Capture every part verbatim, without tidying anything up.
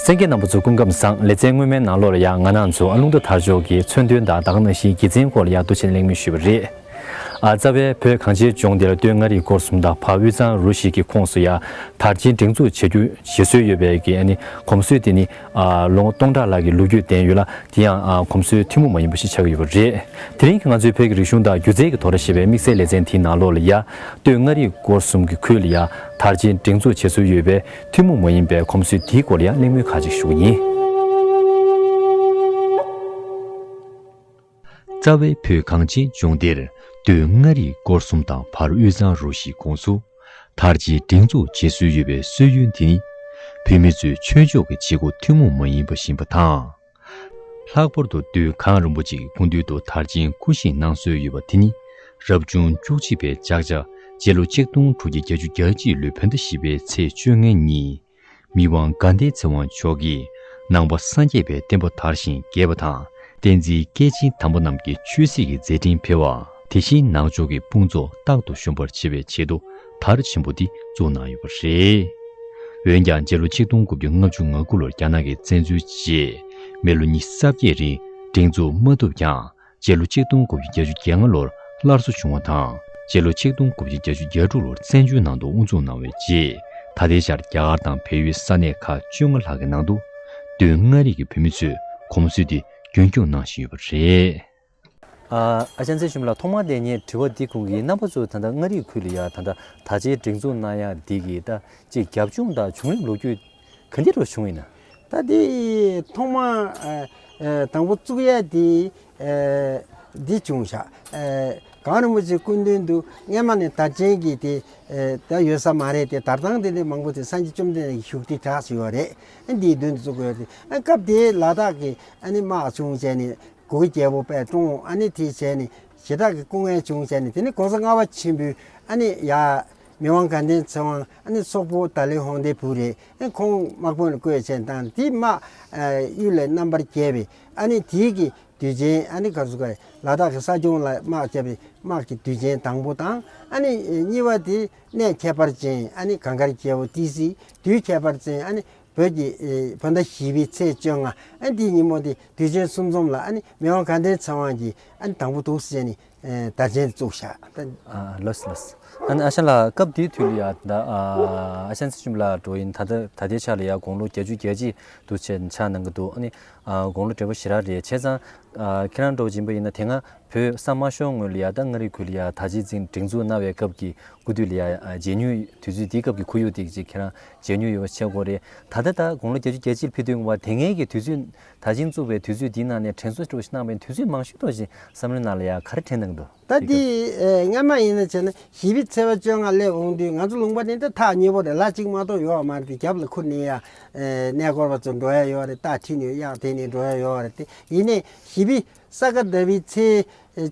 གསན་མཁན་རྣམ་པ་ཚོ་སྐུ་ཁམས་བཟང་། ལེ་ཚན་སྔོན་མའི་ནང་ལོགས་ལ་ཡང་ང་རང་ཚོ་རླུང་རྟ་དར་ལྕོག་གི་མཚོན་དོན་དང་ད་ག་ནང་བཞིན་དགེ་མཚན་སྐོར་ལ་ཡང་བསྡུས་ཕྱིན་གླེང་མོལ་ཞུས་པ་རེད། ཨ། རྩ་བའི་བོད་གངས་ཅན་ལྗོངས་འདིར་སྟོད་མངའ་རིས་སྐོར་གསུམ་དང་བར་དབུས་གཙང་རུ་བཞི་གི་ཁོངས་སུ་ཡང་དར་ཆེན་སྒྲེང་འཛུགས་བྱེད་རྒྱུ་བྱེད་སྲོལ་ཡོད་པའི་གི་ཨ་ནི་གོམས་སྲོལ་དེ་ནི། ཨ། ལོ་ངོ་སྟོང་ཕྲག་ལྷག་གི་ལོ་རྒྱུས་ལྡན་ཡོད་ལ། དེ་ཡང་། ཨ། གོམས་སྲོལ་ཐུན་མོང་མ་ཡིན་པ་ཞིག་ཆགས་ཀྱི་ཡོད་པ་རེད། དེ་རིང་གི་ང་ཚོའི་བོད་ཀྱི་རིག་གཞུང་དང་སྒྱུ་རྩལ་གྱི་དོ་ར་ཞེས་པའི་དམིགས་བསལ་ལེ་ཚན་དེའི་ནང་ལོགས་ལ་ཡ། སྟོད་མངའ་རིས་སྐོར་གསུམ་གྱི་ཁུལ་ལ་ཡ། དར་ཆེན་སྒྲེང་འཛུགས་བྱེད་སྲོལ་ཡོད་པའི་ཐུན་མོང་མ་ཡིན་པའི་གོམས་སྲོལ་དེའི་སྐོར་ལ་ཡ་གླེང་མོལ་ཁག་ཅིག་ཞུ་གི་ཡིན། རྩ་བའི་བོད་གངས་ཅན་ལྗོངས་འདིར་སྟོད་མངའ་རིས་སྐོར་གསུམ་དང་བར་དབུས་གཙང་རུ་བཞིའི་ཁོངས་སུ་དར་ཆེན་སྒྲེང་འཛུགས་བྱེད་སྲོལ་ཡོད་པའི་སྲོལ་ཡུན་དེ་ནི། བོད་མི་ཚོའི་ཆོས་ཕྱོགས་ཀྱི་བྱེད་སྒོ་ཐུན་མོང་མ་ཡིན་པ་ཞིག་ཡིན་པ་དང་། ལྷག་པར་དུ་སྟོད་གངས་རིན་པོ་ཆེ་གི་སྐུ་མདུན་དུ་དར་ཆེན་སྐུ་བཞེངས་གནང་སྲོལ་ཡོད་པ་དེ་ནི། རབ་བྱུང་བཅུ་གཅིག་པའི་ལྕགས་བྱ་རྗེ་ལོ་ཆིག་སྟོང་དྲུག་བརྒྱ་བརྒྱད་ཅུ་གྱ་གཅིག་ལོའི་བོད་ཟླ་བཞི་པའི་ཚེས་བཅོ་ལྔ་ཉིན། མི་དབང་དགའ་ལྡན་ཚེ་དབང་མཆོག་གིས་ནང་པ་སངས་རྒྱས་པའི་བསྟན་པ་དར་ཞིང་རྒྱས་པ་དང་། བསྟན་འཛིན་སྐྱེས་ཆེན་དམ་པ་རྣམས་ཀྱི་ཆོས་སྲིད་ཀྱི་མཛད་འཕྲིན་འཕེལ་བ། དེ་བཞིན་ནང་ཆོས་ཀྱི་དཔུང་ཚོགས་རྟག་ཏུ་ཞུམ་པར་བྱེད་པའི་ཆེད་དུ་དར་ཆེན་པོ་འདི་བཙུགས་གནང་ཡོད་པ་རེད། འོན་ཀྱང་རྗེ་ལོ་ཆིག་སྟོང་དགུ་བརྒྱ་ལྔ་བཅུ་ང་དགུ་ལོར་རྒྱ་ནག་གིས་བཙན་འཛུལ་རྗེས། མི་ལོ་ཉི་ཤུ་རྩ་བརྒྱད་རིང་སྒྲེང་འཛུགས་མ་ཐུབ་ཀྱང་། རྗེ་ལོ་ཆིག་སྟོང་དགུ་བརྒྱ་བརྒྱད་ཅུ་གྱ་ལྔ་ལོར་སླར་གསོ་བྱུང་བ་དང་། རྗེ་ལོ་ཆིག་སྟོང་དགུ་བརྒྱ་བརྒྱད་ཅུ་གྱ་དྲུག་ལོར་བཙན་བྱོལ་ནང་དུ་དབུ་འཛུགས་གནང་བའི་རྗེས། ད་ལྟའི་ཆར་རྒྱ་གར་དང་བལ་ཡུལ་ས་གནས་ཁག་བཅོ་ལྔ་ལྷག་གི་ནང་དུ། སྟོད་མངའ་རིས་ཀྱི་བོད་མི་ཚོས་གོམས་སྲོལ་འདི་རྒྱུན་སྐྱོང་གནང་བཞིན་ཡོད་པ་རེད། ཨ། ཨ་ཅག་ཚེ་ཤུམ་ལགས། ཐོག་མར་དེ་ངས་དྲི་བ་འདི་སྐུང་གི་ཡིན། རྣམ་པ་ཚོ་ད་ལྟ་མངའ་རིས་ཁུལ་ལ་ཡ་ད་ལྟ་དར་ཆེན་སྒྲེང་འཛུགས་གནང་ཡ་འདི་གི་ད་ཅིག་རྒྱབ་ལྗོངས་དང་བྱུང་རིམ་ལོ་རྒྱུས་ག་འདྲ་རུ་བྱུང་ཡིན་ན། ད་འདི་ཐོག་མ་ཨ་ཨ་དང་པོ་བཙུགས་ཡ་འདི་ཨ་འདི་བྱུང་ཤག་ཨ་གངས་རིན་པོ་ཆེ་སྐུ་མདུན་དུ་སྔས་མ་ནས་དར་ཆེན་གྱི་དེ་ཨ་ད་ཡོད་ས་མ་རེད། དེ་དར་ཐང་དེ་འདྲ་མང་པོ་དེ་སངས་རྒྱས་བཅོམ་ལྡན་འདས་ཀྱི་བཞུགས་ཁྲི་གྲགས་སུ་ཡོད་རེད། ཨ་འདིའི་མདུན་དུ་བཙུགས་དགོས་རེད། ཨ་སྐབས་དེའི་ལ་དྭགས་ཀྱི་ཨ་ནི་དམག་བྱུང་བྱས་ནས་གུ་གེ་རྒྱལ་པོ་དཔེ་བཀྲོངས། ཨ་ནི་དེ་བྱས་ནས་ཞེ་དྲག་གི་སྐུ་ངལ་བྱུང་བྱས་ནས། དེ་ནས་གོང་ས་ལྔ་པ་ཆེན་པོས་ཨ་ནི་ཡ་མི་དབང་དགའ་ལྡན་ཚེ་དབང་ཨ་ནི་སོག་པོ་ད་ལའི་ཧོང་ཏེ་བུ་རེད། ཨ་ཁོང་དམག་དཔོན་ལ་བསྐོས་བྱས་བཏང་། དེ་དམག་ཨ་གཡུལ་ལས་རྣམ་པར་རྒྱལ་བའི་ཨ་ནི་དེའི་གི་དུས་ཆེན། ཨ་ནི་ག་ཚོད་ག་ལ་དྭགས་ཀྱི་ས་སྐྱོང་ལ་དམག་བརྒྱབ་པའི་དམག་གི་དུས་ཆེན་དང་པོ་དང་། ཨ་ནི་གཉིས་པ་དེ་གནས་ཁྱད་པར་ཅན། ཨ་ནི་གངས་དཀར་རྒྱལ་པོ་ཏི་སེའི་དུས་ཁྱད་པར་ཅན། ཨ་ནི་བོད་ཀྱི་ཨེ་བོད་ཟླ་བཞི་པའི་ཚེས་བཅོ་ལྔ། ཨ་འདིའི་ཉིན་མོ་འདི་དུས་ཆེན་གསུམ་འཛོམས་ལ་ཨ་ནི་མི་དབང་དགའ་ལྡན་ཚེ་དབང་གིས་ཨ་ནི་དང་པོ་འདུག་སེ་བྱས་ནས་ཨེ་དར་ཆེན་བཙུགས་ཤག་ད་ཨ་ལགས་སོ་ལགས་སོ། ཨ་ནི་ཨ་ཞང་ལགས། སྐབས་དེའི་དུས་ལ་ཡ་ད་ཨ་ཨ་ཞང་ཚེ་ཤུམ་ལགས་འགྲོ་ཡིན། ད་ལྟ་ད་ལྟའི་ཆ་ལ་ཡ་དགུང་ལོ་བརྒྱད་ཅུ་གྱ་གཅིག་འདུག་བྱས་ཆགས་གནང་གི་འདུག་ཨ་ནི་ཨ་དགུང་ལོ་བགྲེས་པོ་ཞེ་དྲག་རེད། བྱས་ཙང་ཨ་ཁྱེད་རང་འདྲ་བོ་ཅིག་ཡིན་པ་ཡིན་ན། དེ་སྔ་བོད་ས་དམར་ཤོག་ངོས་ལ་ཡ་ད་མངའ་རིས་ཁུལ་ལ་ཡ་དར་རྒྱས་འཛིན་སྒྲེང་འཛུགས་གནང་བའི་སྐབས་ཀྱི་སྐུ་དུས་ལ་ཡ་ཨ་མཇལ་མྱོང་། དུས་ཚོད་དེའི་སྐབས་ཀྱི་ཁོར་ཡུག་དེ་ཅིག་ཁྱེད་རང་མཇལ་མྱོང་ཡོད་པ་ཤེས་ཀྱི་ཡོད་རེད། ད་ལྟ་ད་དགུང་ལོ་བརྒྱད་ཅུ་གྱ་གཅིག་ལ་ཕེབས་དུས་ཡོང་བ་དེ་སྔའི་གི་དུས་ཚོད་དར་ཆེན་བཙུགས་པའི་དུས་ཚོད་དེའི་ནང་ནས་དྲན་གསོ་འདྲ་བོ་ཞིག་གནང་བའི་དུས་ཚོད་མང་ཤོས་འདྲ་བོ་ཞིག་བསམ་བློའི་ནང་ལ་ཡ་ག་རེ་དྲན་གནང་འདུག་ད་དེ་སྐབས་འདི་ཨེ་སྔ་མ་ཡིན་ན་བྱས་ན་བཞི་པའི་ཚེས་པ་བཅོ་ལྔ་སླེབས་འོང་དུས་ང་ཚོ་ལུང་པ་ནི་ད་ཐག་ཉེ་པོ་རེད། ལ་གཅིག་མ་གཏོགས་ཡོད་མ་རེད། དེ་རྒྱབ་ལ་ཁུར་ནས་ཡ་ཨེ་གནས་སྐོར་བ་ཚོ་འགྲོ་ཡ་ཡོད་རེད། རྟ་ཁྲིད་ནས་གཡག་དེད་ནས་འགྲོ་ཡ་ཡོད་རེད། དེ་ཡིན་ནའི་བཞི་པའི་ས་ག་ཟླ་བའི་ཚེས་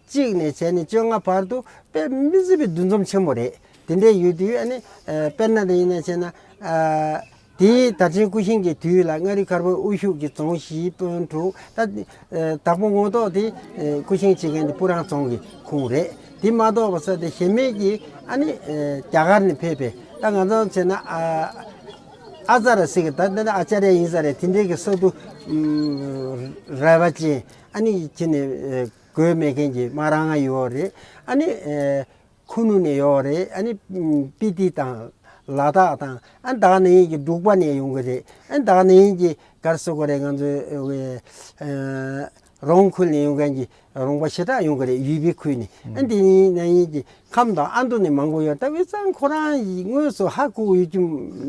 གཅིག་ནས་བྱས་ནས་བཅོ་ལྔ་བར་དུ་དཔེ་མི་སྲིད་པའི་འདུ་འཛོམས་ཆེན་པོ་རེད། དེ་འདྲའི་ཡོད་དུས་ཨ་ནི་ཨ་དཔེར་ན་དེ་ཡིན་ན་བྱས་ན་ཨ་དེའི་དར་ཆེན་སྐུ་བཞེངས་ཀྱི་དུས་ལ་མངའ་རིས་མཁར་དབུས་དབུ་བཞུགས་ཀྱི་རྫོང་བཞི་དཔོན་དྲུག་ད་ཨ་བདག་པོ་ངོ་ཐོག་དེ་ཨ་སྐུ་བཞེངས་བྱེད་མཁན་དེ་སྤུ་རང་རྫོང་གི་ཁོངས་རེད། དེ་མ་གཏོགས་པ་ས་དེ་གཞན་མི་གི་ཨ་ནི་ཨ་རྒྱ་གར་ནས་ཕེབས་པའི་ད་ང་ཚོ་བྱས་ན་ཨ་ཨ་ཙ་ར་ཟེར་གི་ད་འདི་ནི་ཨ་ཙརྱ་ཡིན་ས་རེད། དེ་འདྲའི་གི་ས་དུ་ཨ་རལ་པ་ཅན། ཨ་ནི་ཁྱེད་ནས་དགོས་མེད་མཁན་གྱི་མ་རང་ང་ཡོད་རེད། ཨ་ནི་ཨེ་ཁུ་ནུ་ནས་ཡོད་རེད། ཨ་ནི་སྤི་ཏི་དང་ལ་དྭགས་དང་། ཨ་ནི་ད་ག་ནང་བཞིན་གྱི་འབྲུག་པ་ནས་ཡོང་གི་རེད། ཨ་ནི་ད་ག་ནང་བཞིན་གྱི་ག་རེ་ཟེར་དགོས་རེད། ང་ཚོའི་ཨེ་རོང་ཁུལ་ནས་ཡོང་མཁན་གྱི་རོང་པ་ཞེ་དྲག་ཡོང་གི་རེད། ཡུལ་པའི་ཁུལ་ནས། ཨ་ནི་དེ་ནང་བཞིན་གྱི་ཁམས་དང་ཨ་མདོ་ནས་མང་པོ་ཡོད། ད་དབུས་གཙང་ཁོ་རང་ཡིས་དངོས་སུ་ཧ་གོ་ཡོད་རྒྱུ་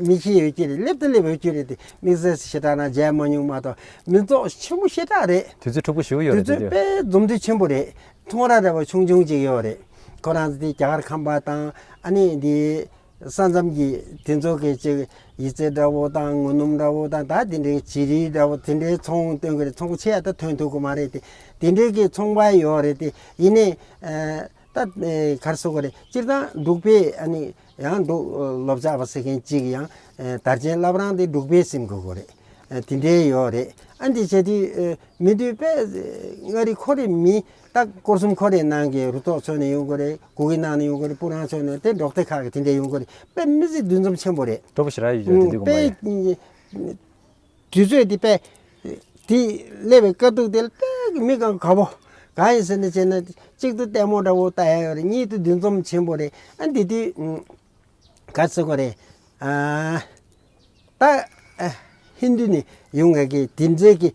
མི་ཤེས་ཡོད་ཀྱི་རེད། སླེབས་ད་སླེབས་ཡོད་ཀྱི་རེད། དེ་དམིགས་བསལ་ཞེ་དྲག་ན་མཇལ་མ་མྱོང་མ་གཏོགས་མི་ཚོགས་ཆེན་པོ་ཞེ་དྲག་རེད། དུས་ཚོད་འཁྲུག་པོ་ཞེ་པོ་ཡོད་དུས་རེད་ཚོད་དེ་དུས། དཔེ་འཛོམས་དུས་ཆེན་པོ་རེད། ཚོང་ར་འདྲ་པོ་ཆུང་ཆུང་ཅིག་ཡོད་རེད། ཁོ་རང་ཚོ་དེ་རྒྱ་གར་ཁམས་པ་དང་། ཨ་ནི་དེ་ས་མཚམས་ཀྱི་དེ་ཚོ་གི་ཅིག་ཡི་ཙི་འདྲ་པོ་དང་ངོ་སྣུམ་འདྲ་པོ་དང་། ད་དེ་འདྲའི་བྱི་རིལ་འདྲ་པོ་དེ་འདྲའི་ཚོང་སྟོན་གི་རེད། ཚོང་ཆེ་ཡ་ད་ཐོན་ཐུབ་གི་མ་རེད་དེ། དེ་འདྲའི་གི་ཚོང་པ་ཡོད་རེད་དེ། ཡིན་ནའི་ཨ་ད་ཨེ་ག་རེ་ཟེར་དགོས་རེད། སྤྱིར་བཏང་འབྲུག་པའི་ཨ་ནི་ཡང་འབྲུག་ལོ་ཙཱ་བ་ཟེར་མཁན་ཅིག་ཡང་ཨེ་དར་ཆེན་བླ་བྲང་དེ་འབྲུག་པའི་ཟེར་དགོས་ཀྱི་རེད། ཨེ་དེ་འདྲའི་ཡོད་རེད། ཨ་འདི་བྱས་དུས་ཨེ་མི་འདུས་པས་མངའ་རིས་ཁོ་རའི་མི་ད་སྐོར་གསུམ་ཁོ་རའི་ནང་གི་རུ་ཐོག་ཕྱོགས་ནས་ཡོང་གི་རེད། གུ་གེ་ནང་ནས་ཡོང་གི་རེད། སྤུ་རང་ཕྱོགས་ནས་དེ་འབྲོག་སྡེ་ཁག་གི་དེ་འདྲའི་ཡོང་གི་རེད། དཔེ་མི་སྲིད་འདུ་འཛོམས་ཆེན་པོ་རེད། འགྲོ་པོ་ཞེ་དྲག་ཡོད་ཀྱང་དེ་དུས་དགོངས་པ་ཡིན། དཔེ། དུས་ཚོད་འདི་དཔེ་དེ་སླེབས་པའི་དཀའ་སྡུག་དེ་ལ་དཔེ་མི་གང་དགའ་པོ། གང་ཡིན་ཟེར་ན་བྱས་ན་གཅིག་ཏུ་ལྟད་མོ་འདྲ་བོ་ལྟ་ཡ་ཡོད་རེད། གཉིས་དུ་འདུ་འཛོམས་ཆེན་པོ་རེད། ཨ་འདི་དུས་ག་ཚོད་གོ་རེད། ཨ་ད་ཨ་ཧིན་རྡུ་ནས་ཡོང་མཁན་གྱི་དེ་འདྲའི་གི་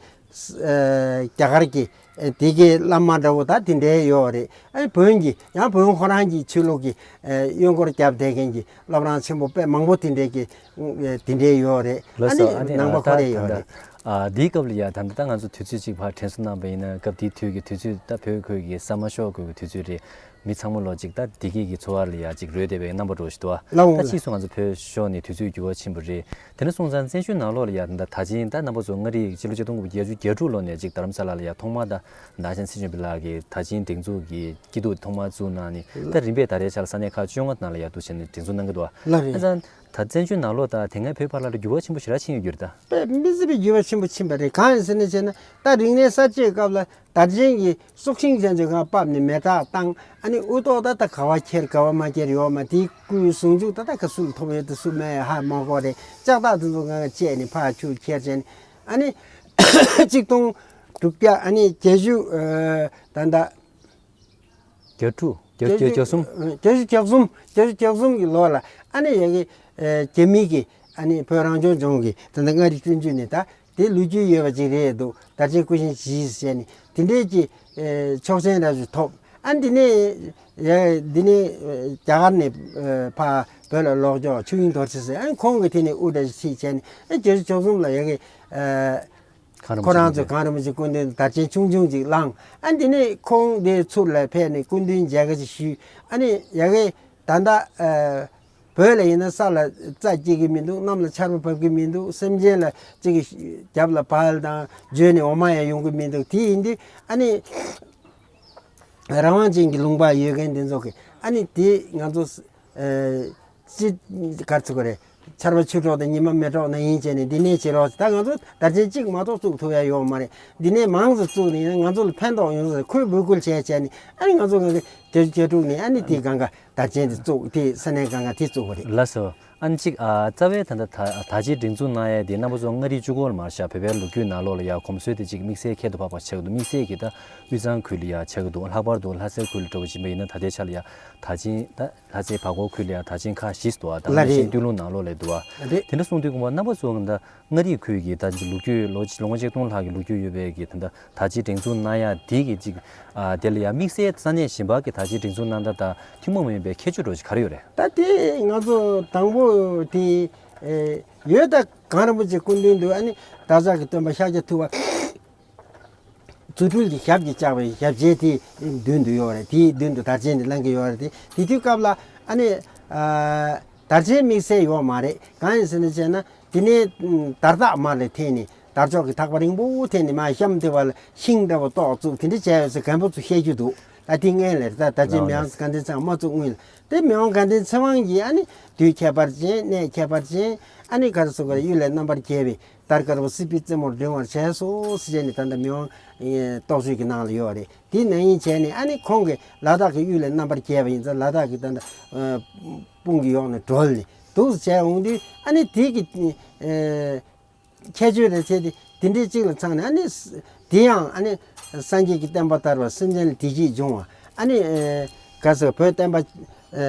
ཨ་རྒྱ་གར་གྱི་ཨ་དེ་གའི་བླ་མ་འདྲ་བོ་ད་དེ་འདྲའི་ཡོད་རེད། ཨ་བོན་གྱི་ཡང་བོན་ཁོ་རང་གི་ཆོས་ལུགས་ཀྱི་ཨ་གཡོན་སྐོར་རྒྱབ་བསྡད་མཁན་གྱི་སློབ་རང་ཆེན་པོ་དཔེ་མང་པོ་དེ་འདྲའི་གི་ཨ་དེ་འདྲའི་ཡོད་རེད། ལགས་སོ། ཨ་ནི་ཨ་ནང་པ་ད་ཁོ་རེ་ཡོད་ད་རེད། ཨ་འདིའི་སྐབས་ལ་ཡ་ད་ལྟ་ད་ང་ཚོ་དུས་ཚོད་ཅིག་ཕར་དྲན་གསོ་གནང་པ་ཡིན་ན་སྐབས་དེའི་དུས་ཀྱི་དུས་ཚོད་ད་བོད་ཁུལ་གྱི་ས་མ་ཤོར་དགོས་ཀྱི་དུས་ཚོད་རེད། མི་ཚང་མ་ལོ་ཅིག་ད་བདེ་སྐྱིད་ཀྱི་འཚོ་བ་ལ་ཡ་ཅིག་རོལ་བསྡད་པའི་རྣམ་པ་འདྲ་ཞིག་འདུག་ཨ། ལགས་འོང་ད་ལགས། ཕྱིས་སུ་ང་ཚོ་བོད་ཤོར་ནས་དུས་ཚོད་འགྱུར་བ་ཕྱིན་པ་རེད། དེ་འདྲ་སོང་ཙང་བཙན་བྱོལ་ནང་ལོགས་ལ་ཡ་ད་ད་ཅིང་ད་རྣམ་པ་ཚོ་མངའ་རིས་སྤྱི་ལོ་ཆིག་སྟོང་དགུ་བརྒྱ་བརྒྱད་ཅུ་གྱ་དྲུག་ལོ་ནས་ཅིག་རྡ་རམ་ས་ལ་ལ་ཡ་ཐོག་མར་ད་ནང་ཆེན་སྲིད་སྐྱོང་བི་ལགས་ཀྱིས་ད་ཅིང་སྒྲིག་འཛུགས་ཀྱི་སྐྱིད་སྡུག་ཐོག་མར་བཙུགས་གནང་ནས་ད་རིམ་པས་ད་རེས་ཆར་ས་གནས་ཁག་བཅོ་ལྔ་ནང་ལ་ཡ་འདུག་བྱས་ནས་སྒྲིག་འཛུགས་གནང་གི་འདུག་ཨ། ལགས་རེད། ཨ་ཙང་ད་བཙན་བྱོལ་ནང་ལོགས་ད་དེ་སྔའི་བོད་པ་ལ་འགྱུར་བ་ཆེན་པོ་ཞེ་དྲག་ཕྱིན་ཡོད་རྒྱུ་རེད་ད། དཔེ་མི་སྲིད་པའི་འགྱུར་བ་ཆེན་པོ་ཕྱིན་པ་རེད། གང་ཡིན་ཟེར་ན་བྱས་ན་ད་རིག་གནས་གསར་བརྗེའི་སྐབས་ལ་དར་ཆེན་གྱི་སྲོག་ཤིང་ཅན་ཚོའི་སྒང་ཕབ་ནས་མེ་སྟག་བཏང་། ཨ་ནི་དབུ་ཏོག་ད་ད་ག་བ་ཁྱེར་ག་བ་མ་ཁྱེར་ཡོད་མ་དེའི་སྐུའི་ཟུང་འཇུག་ད་ད་ག་སུ་ལ་ཐོབ་ཡོད་དེ་སུ་མེད་ཧ་མ་གོ་རེད། ལྕགས་ཐག་དེ་ཚོ་སྒང་བཅད་ནས་ཕར་ཚུར་ཁྱེར་བྱས་ནས་ཨ་ནི་གཅིག་སྟོང་དྲུག་བརྒྱ་ཨ་ནི་བརྒྱད་ཅུ་ད་ད། བརྒྱད་དྲུག་བརྒྱད་བརྒྱད་བརྒྱད་གསུམ། བརྒྱད་ཅུ་གྱ་གསུམ། བརྒྱད་ཅུ་གྱ་གསུམ་གྱི་ལོ་ལ་ཨ་ནི་ཡ་གི་ཨ་རྒྱ་མི་གི་ཨ་ནི་བོད་རང་སྐྱོང་ལྗོངས་ཀྱི་ད་ལྟ་མངའ་རིས་བཙན་བྱོལ་ནས་ད་དེ་ལོ་རྒྱུས་ཡོད་པ་ཅིག་རེད་འདུག་དར་ཆེན་སྐུ་ཞབས་བཞི་ཟེར་ནས་དེ་འདྲའི་གི་ཨ་ཆོག་མཆན་རབ་ཅིག་ཐོབ། ཨ་འདི་ནས་ཡ་འདི་ནས་ཨ་རྒྱ་གར་ནས་ཨ་ཕར་བོད་ལ་ལོག་ཕྱོགས་ཆོས་དབྱིངས་རྡོ་རྗེ་ཟེར། ཨ་ཁོང་གི་དེ་ནས་དབུ་འདྲ་ཞིག་ཁྲིད་བྱས་ནས་ཨ་བརྒྱད་ཅུ་གྱ་གསུམ་ལ་ཡ་གི་ཨ། གངས་རིན་པོ་ཆེ་ཁོ་རང་ཚོས་གངས་རིན་པོ་ཆེ་སྐུ་མདུན་དར་ཆེན་ཆུང་ཆུང་ཅིག་བླངས། ཨ་འདི་ནས་ཁོང་འདི་ཚུར་ལ་ཕེབས་ནས་སྐུ་མདུན་མཇལ་ཁ་ཅིག་ཞུས། ཨ་ནི་ཡ་གི་ད་ལྟ་ཨ་བོད་ལ་ཡིན་ན་ས་ལ་རྩྭ་སྐྱེ་གི་མི་འདུག་གནམ་ལ་ཆར་པ་བབས་ཀྱི་མི་འདུག་སེམས་ཅན་ལ་ཅིག་གི་རྒྱབ་ལ་བལ་དང་འཇོལ་ནས་འོ་མ་ཡང་ཡོང་གི་མི་འདུག་དེ་ཡིན་དུས་ཨ་ནི་རང་དབང་ཅན་གྱི་ལུང་པ་ཡོད་མཁན་འདི་ཚོ་གི་ཨ་ནི་དེ་ང་ཚོ་ཨ། ཅི་གར་ཚུགས་ཀྱི་རེད། ཆར་པ་ཆུ་གྲོགས་དང་ཉི་མ་མེ་གྲོགས་ན་ཡིན་བྱས་ནས་འདི་ནས་བྱེད་རོགས། ད་ང་ཚོ་དར་ཆེན་གཅིག་མ་གཏོགས་བཙུགས་ཐུབ་ཡ་ཡོད་མ་རེད། འདི་ནས་མང་ཙམ་བཙུགས་ནས་ང་ཚོ་ལ་ཕན་ཐོགས་ཡོང་ས་ཁོས་འབོད་སྐུལ་བྱས་བྱས་ནས་ཨ་ནི་ང་ཚོ་གང་ག་བརྒྱད་ཅུ་གྱ་དྲུག་ནས་ཨ་ནི་དེ་གང་ག་དར་ཆེན་དེ་བཙུགས་དེ་ས་གནས་གང་ག་དེ་བཙུགས་པ་རེད། ལགས་སོ། ཨ་ནི་གཅིག་ཨ་རྩ་བའི་ད་ལྟ་ད་ད་ཅིག་སྒྲིག་འཛུགས་གནང་ཡས་དེ་རྣམ་པ་ཚོ་མངའ་རིས་གཅིག་པོ་ལ་མ་ཤར་བོད་པའི་ལོ་རྒྱུས་ནང་ལོགས་ལ་ཡ་གོམས་སྲོལ་དེ་གཅིག་དམིགས་བསལ་ཁྱད་དུ་འཕགས་པ་ཆགས་ཀྱི་འདུག་དམིགས་བསལ་གྱི་ད་དབུས་གཙང་ཁུལ་ལ་ཡ་ཆགས་ཀྱི་འདུག་ལྷག་པར་དུ་ལྷ་སའི་ཁུལ་འདྲ་བོ་ཕྱིན་པ་ཡིན་ན་ད་ལྟའི་ཆ་ལ་ཡ་ད་ཅིང་ད། ལྷ་སའི་བར་སྐོར་ཁུལ་ལ་ཡང་དར་ཆེན་ཁག་བཞི་འདུག་བ། ད་ལྷ་ལ་ཆེན་རེད། སྟོད་ལུང་ནང་ལོགས་ལ་འདུག་བ། རེད། དེ་འདྲ་གསུངས་དུས་ཀུན་པ་རྣམ་པ་ཚོ་ད་མངའ་རིས་ཁུལ་གྱི་ད་ལོ་རྒྱུས་ལོ་ལོ་ངོ་ཆིག་སྟོང་ལྷག་གི་ལོ་རྒྱུས་ཡོད་པའི་གི་ད་ད་དར་ཆེན་སྒྲེང་འཛུགས་གནང་ཡ་དེ་གི་ཅིག་ཨ་དེ་ལ་ཡང་དམིགས་བསལ་ས་གནས་གཞན་པ་གི་དར་ཆེན་སྒྲེང་འཛུགས་གནང་ད་ད་ཐུན་མོང་མ་ཡིན་པའི་ཁྱད་ཆོས་འདྲ་ཞིག་ག་རེ་ཡོད་རེད། ད་དེ་ང་ཚོ་དང་པོ་དེ་ཨེ་ཡོད་ད་གངས་རིན་པོ་ཆེ་སྐུ་མདུན་དུ་ཨ་ནི་བདག་ཅག་གི་སྟོན་པ་ཤཱཀྱ་ཐུབ་པ། རྫུ་འཕྲུལ་གྱི་ཞབས་ཀྱིས་བཅགས་པའི་ཞབས་རྗེས་དེ་མདུན་དུ་ཡོད་རེད། དེའི་མདུན་དུ་དར་ཆེན་དེ་བླང་གི་ཡོད་རེད། དེ་དེ་དུས་སྐབས་ལ་ཨ་ནི་ཨ་དར་ཆེན་དམིགས་བསལ་ཡོད་མ་རེད། གང་ཡིན་ཟེར་ན་བྱས་ན་དེ་ནས་དར་ཐག་མར་ལ་འཐེན་ནས་དར་ལྕོག་གི་ཐག་པ་རིང་པོ་འཐེན་ནས་མར་གཤམ་དེ་བ་ལ་ཤིང་འདྲ་བོ་ཏོག་བཙུགས་དེ་འདྲ་བྱས་ཡོད་ཟེར་རྒན་པ་ཚོས་བཤད་རྒྱུ་འདུག་ད་དེ་སྔོན་ལ་རེད། ད་ད་ལྟའི་མི་དབང་དགའ་ལྡན་ཚེ་དབང་མ་བཙུགས་སྔོན་ལ་དེ་མི་དབང་དགའ་ལྡན་ཚེ་དབང་གིས་ཨ་ནི་དུས་ཁྱད་པར་ཅན་གནས་ཁྱད་པར་ཅན་ཨ་ནི་ག་རེ་ཟེར་དགོས་རེད། གཡུལ་ལས་རྣམ་པར་རྒྱལ་བའི་དར་དཀར་པོ་སྲིད་པའི་རྩེ་མོར་འགྲེང་བར་བྱས་སོ་ཟེར་བྱས་ནས་ད་ལྟ་མི་དབང་རྟོགས་བརྗོད་ཀྱི་ནང་ལ་ཡོད་རེད། དེ་ནང་བཞིན་བྱས་ནས་ཨ་ནི་ཁོང་གིས་ལ་དྭགས་ཀྱི་གཡུལ་ལས་རྣམ་པར་རྒྱལ་བ་ཡིན་ཙང་ལ་དྭགས་ཀྱི་ད་ལྟ་དཔུང་གི་འོག་ནས་གྲོལ་ནས་འདུག་སེ་བྱས་འོང་དུས་ཨ་ནི་དེ་གི་ཁྱད་ཆོས་རེད་བྱས་ཏེ་དེ་འདྲའི་གཅིག་ལ་ཚང་ནས་ཨ་ནི་དེ་ཡང་ཨ་ནི་སངས་རྒྱས་ཀྱི་བསྟན་པ་དར་བ་སེམས་ཅན་ལ་བདེ་སྐྱིད་འབྱུང་བ་ཨ་ནི་ག་ཟེར་བོད་བསྟན་པ། ཨ་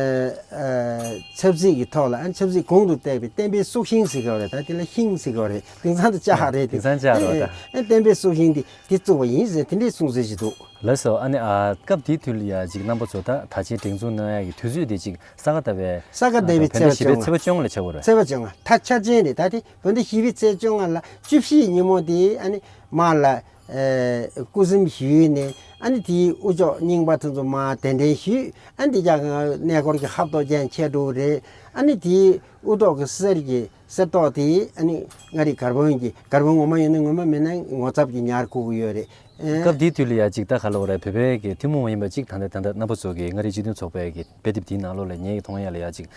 ཨ་ཆབ་སྲིད་ཀྱི་ཐོག་ལ་ཨ་ཆབ་སྲིད་གོང་དུ་བཏེགས་པའི་བསྟན་པའི་སྲོག་ཤིང་ཟེར་གྱི་ཡོད་རེད། ད་དེ་ལ་ཤིང་ཟེར་གྱི་ཡོད་རེད། དེང་སང་དུ་ལྕགས་རེད་དེ། དེང་སང་ལྕགས་རེད་ད། ཨ་བསྟན་པའི་སྲོག་ཤིང་འདི་དེ་བཙུགས་པ་ཡིན་ཟེར་དེ་འདྲའི་གསུང་ཚུལ་ཞིག་འདུག་ལགས་སོ། ཨ་ནི་ཨ་སྐབས་དེའི་དུས་ལ་ཡ་ཅིག་རྣམ་པ་ཚོ་ད་ད་ཅིག་སྒྲེང་འཛུགས་གནང་ཡ་གི་དུས་ཚོད་དེ་ཅིག་ས་ག་ཟླ་བའི་ས་ག་ཟླ་བའི་བོད་ཟླ་བཞི་པའི་ཚེས་པ་བཅོ་ལྔ་ལ་ཆགས་པ་རེད། ཚེས་པ་བཅོ་ལྔ་ད་འཆར་ཅན་རེད། ད་དེ་བོད་ཟླ་བཞི་པའི་ཚེས་བཅོ་ལྔ་ལ་བཅུ་བཞི་ཉིན་མོ་དེ་ཨ་ནི་མར་ལ། ཨེ་སྐུ་གཟིམ་ཞུས་ནས་ཨ་ནི་དེའི་དབུ་ལྕོག་རྙིང་པ་དེ་ཚོ་མར་གདན་འདྲེན་ཞུས། ཨ་ནི་དེ་རྒྱ་གར་གནས་སྐོར་གྱི་ཧབ་ཐོབ་ཅན་ཆེད་དུ་རེད། ཨ་ནི་དེའི་དབུ་ཐོག་གི་གསེར་གྱི་གསེར་ཏོག་དེ་ཨ་ནི་མངའ་རིས་གར་དཔོན་གྱི་གར་དཔོན་ངོ་མ་ཡིན་ན་ངོ་མ་མིན་ན་ངོ་ཚབ་ཀྱི་ཉར་དགོས་ཀྱི་ཡོད་རེད། ཨེ། སྐབས་དེའི་དུས་ལ་ཡ་ཅིག་ད་ག་ལ་བ་རེད། བོད་པའི་གི་ཐུན་མོང་མ་ཡིན་པ་ཅིག་ད་ལྟ་ད་ལྟ་རྣམ་པ་ཚོ་གི་མངའ་རིས་སྤྱི་མཐུན་ཚོགས་པའི་གི་དཔེ་དེབ་དེའི་ནང་ལོགས་ལ་ངས་མཐོང་ཡ་ལ་ཡ་ཅིག་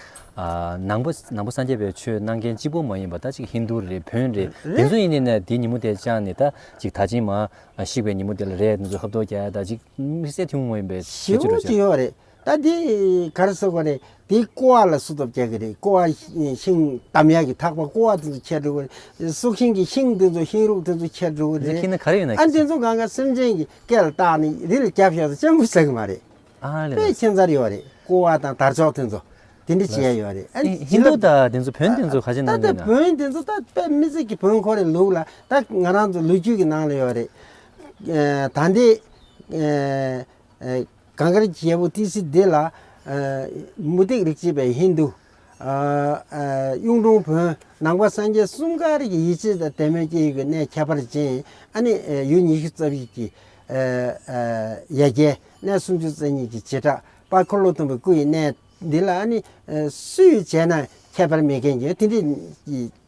ཨ་ནང་པ་ནང་པ་སངས་རྒྱས་པའི་ཆོས་གནང་མཁན་གཅིག་པོ་མ་ཡིན་པ་ད་ཅིག་ཧིན་རྡུ་རེད། བོན་རེད། རེད། དེ་ཚོ་ཡིན་ནའི་ནས་དེའི་ཉིན་མོ་དེ་བཅངས་ནས་ད་ཅིག་ད་ཅིང་མ་གཤེགས་པའི་ཉིན་མོ་དེ་ལ་རེད། དེ་ཚོ་ཧབ་ཐོབ་རྒྱག་ཡ་ད་ཅིག་དམིགས་བསལ་ཐུན་མོང་མ་ཡིན་པའི་ཁྱད་ཆོས་འདྲ་ཞིག་ཞེ་པོ་ཅིག་ཡོད་རེད། ད་འདི་ག་རེ་ཟེར་དགོས་རེད། དེའི་ཀོ་བ་ལ་སུ་སྟོབས་རྒྱག་གི་རེད། ཀོ་བ་ཤིང་བཏབ་ཡག་གི་ཐག་པ་ཀོ་བ་དེ་ཚོ་ཁྱེར་འགྲོ་གི་རེད། སྲོག་ཤིང་གི་ཤིང་དེ་ཚོ་ཤིང་རུས་དེ་ཚོ་ཁྱེར་འགྲོ་གི་རེད། ཁྱེར་ན་ག་རེ་ཡོད་ན། ཨ་དེ་ཚོ་གང་ག་སེམས་ཅན་གྱི་སྐེ་ལ་བཏགས་ནས་རི་ལ་བརྒྱབ་བཞག་ཚེ་སྤྱང་པོ་ཟ་གི་མ་རེད། ཨ་ལས། དཔེ་ཁྱད་མཚར་ཡོད་རེད། ཀོ་བ་དང་དར་ལྕོག་དེ་ཚོ་དེ་འདྲ་བྱས་ཡོད་རེད། ཨ་ཧིན་དུ་དང་དེ་ཚོ་བོན་དེ་ཚོ་ག་ཅི་ནང་ད་ལྟ་ཡིན་ན། བོན་དེ་ཚོ་ད་དཔེ་མི་སྲིད་ཀྱི་བོན་ཁོ་རའི་ལུགས་ལ་ད་ང་རང་ཚོ་ལོ་རྒྱུས་ཀྱི་ནང་ལ་ཡོད་རེད། ད་ལྟའི་གངས་དཀར་རྒྱལ་པོ་ཏི་སེ་འདི་ལ་མུ་སྟེགས་རིག་བྱེད་པའི་ཧིན་དུ། གཡུང་དྲུང་བོན། ནང་པ་སངས་རྒྱས་གསུམ་ཀ་རིགས་ཀྱི་ཡིད་ཆེས་དང་དད་མོས་སྐྱེ་ཡུལ་གྱི་གནས་ཁྱད་པར་ཅན། ཨ་ནི་ཡུལ་ཉི་ཤུ་རྩ་བཞི་གི་ཡ་གྱལ་གནས་སུམ་ཅུ་རྩ་གཉིས་ཀྱི་བྱེ་བྲག་དཔལ་འཁོར་ལོ་སྡོམ་པའི་སྐུ་ཡི་གནས་འདི་ལ་ཨ་ནི་སུས་བྱས་ན་ཁྱད་པར་མེད་མཁན་གྱི་དེ་འདྲའི་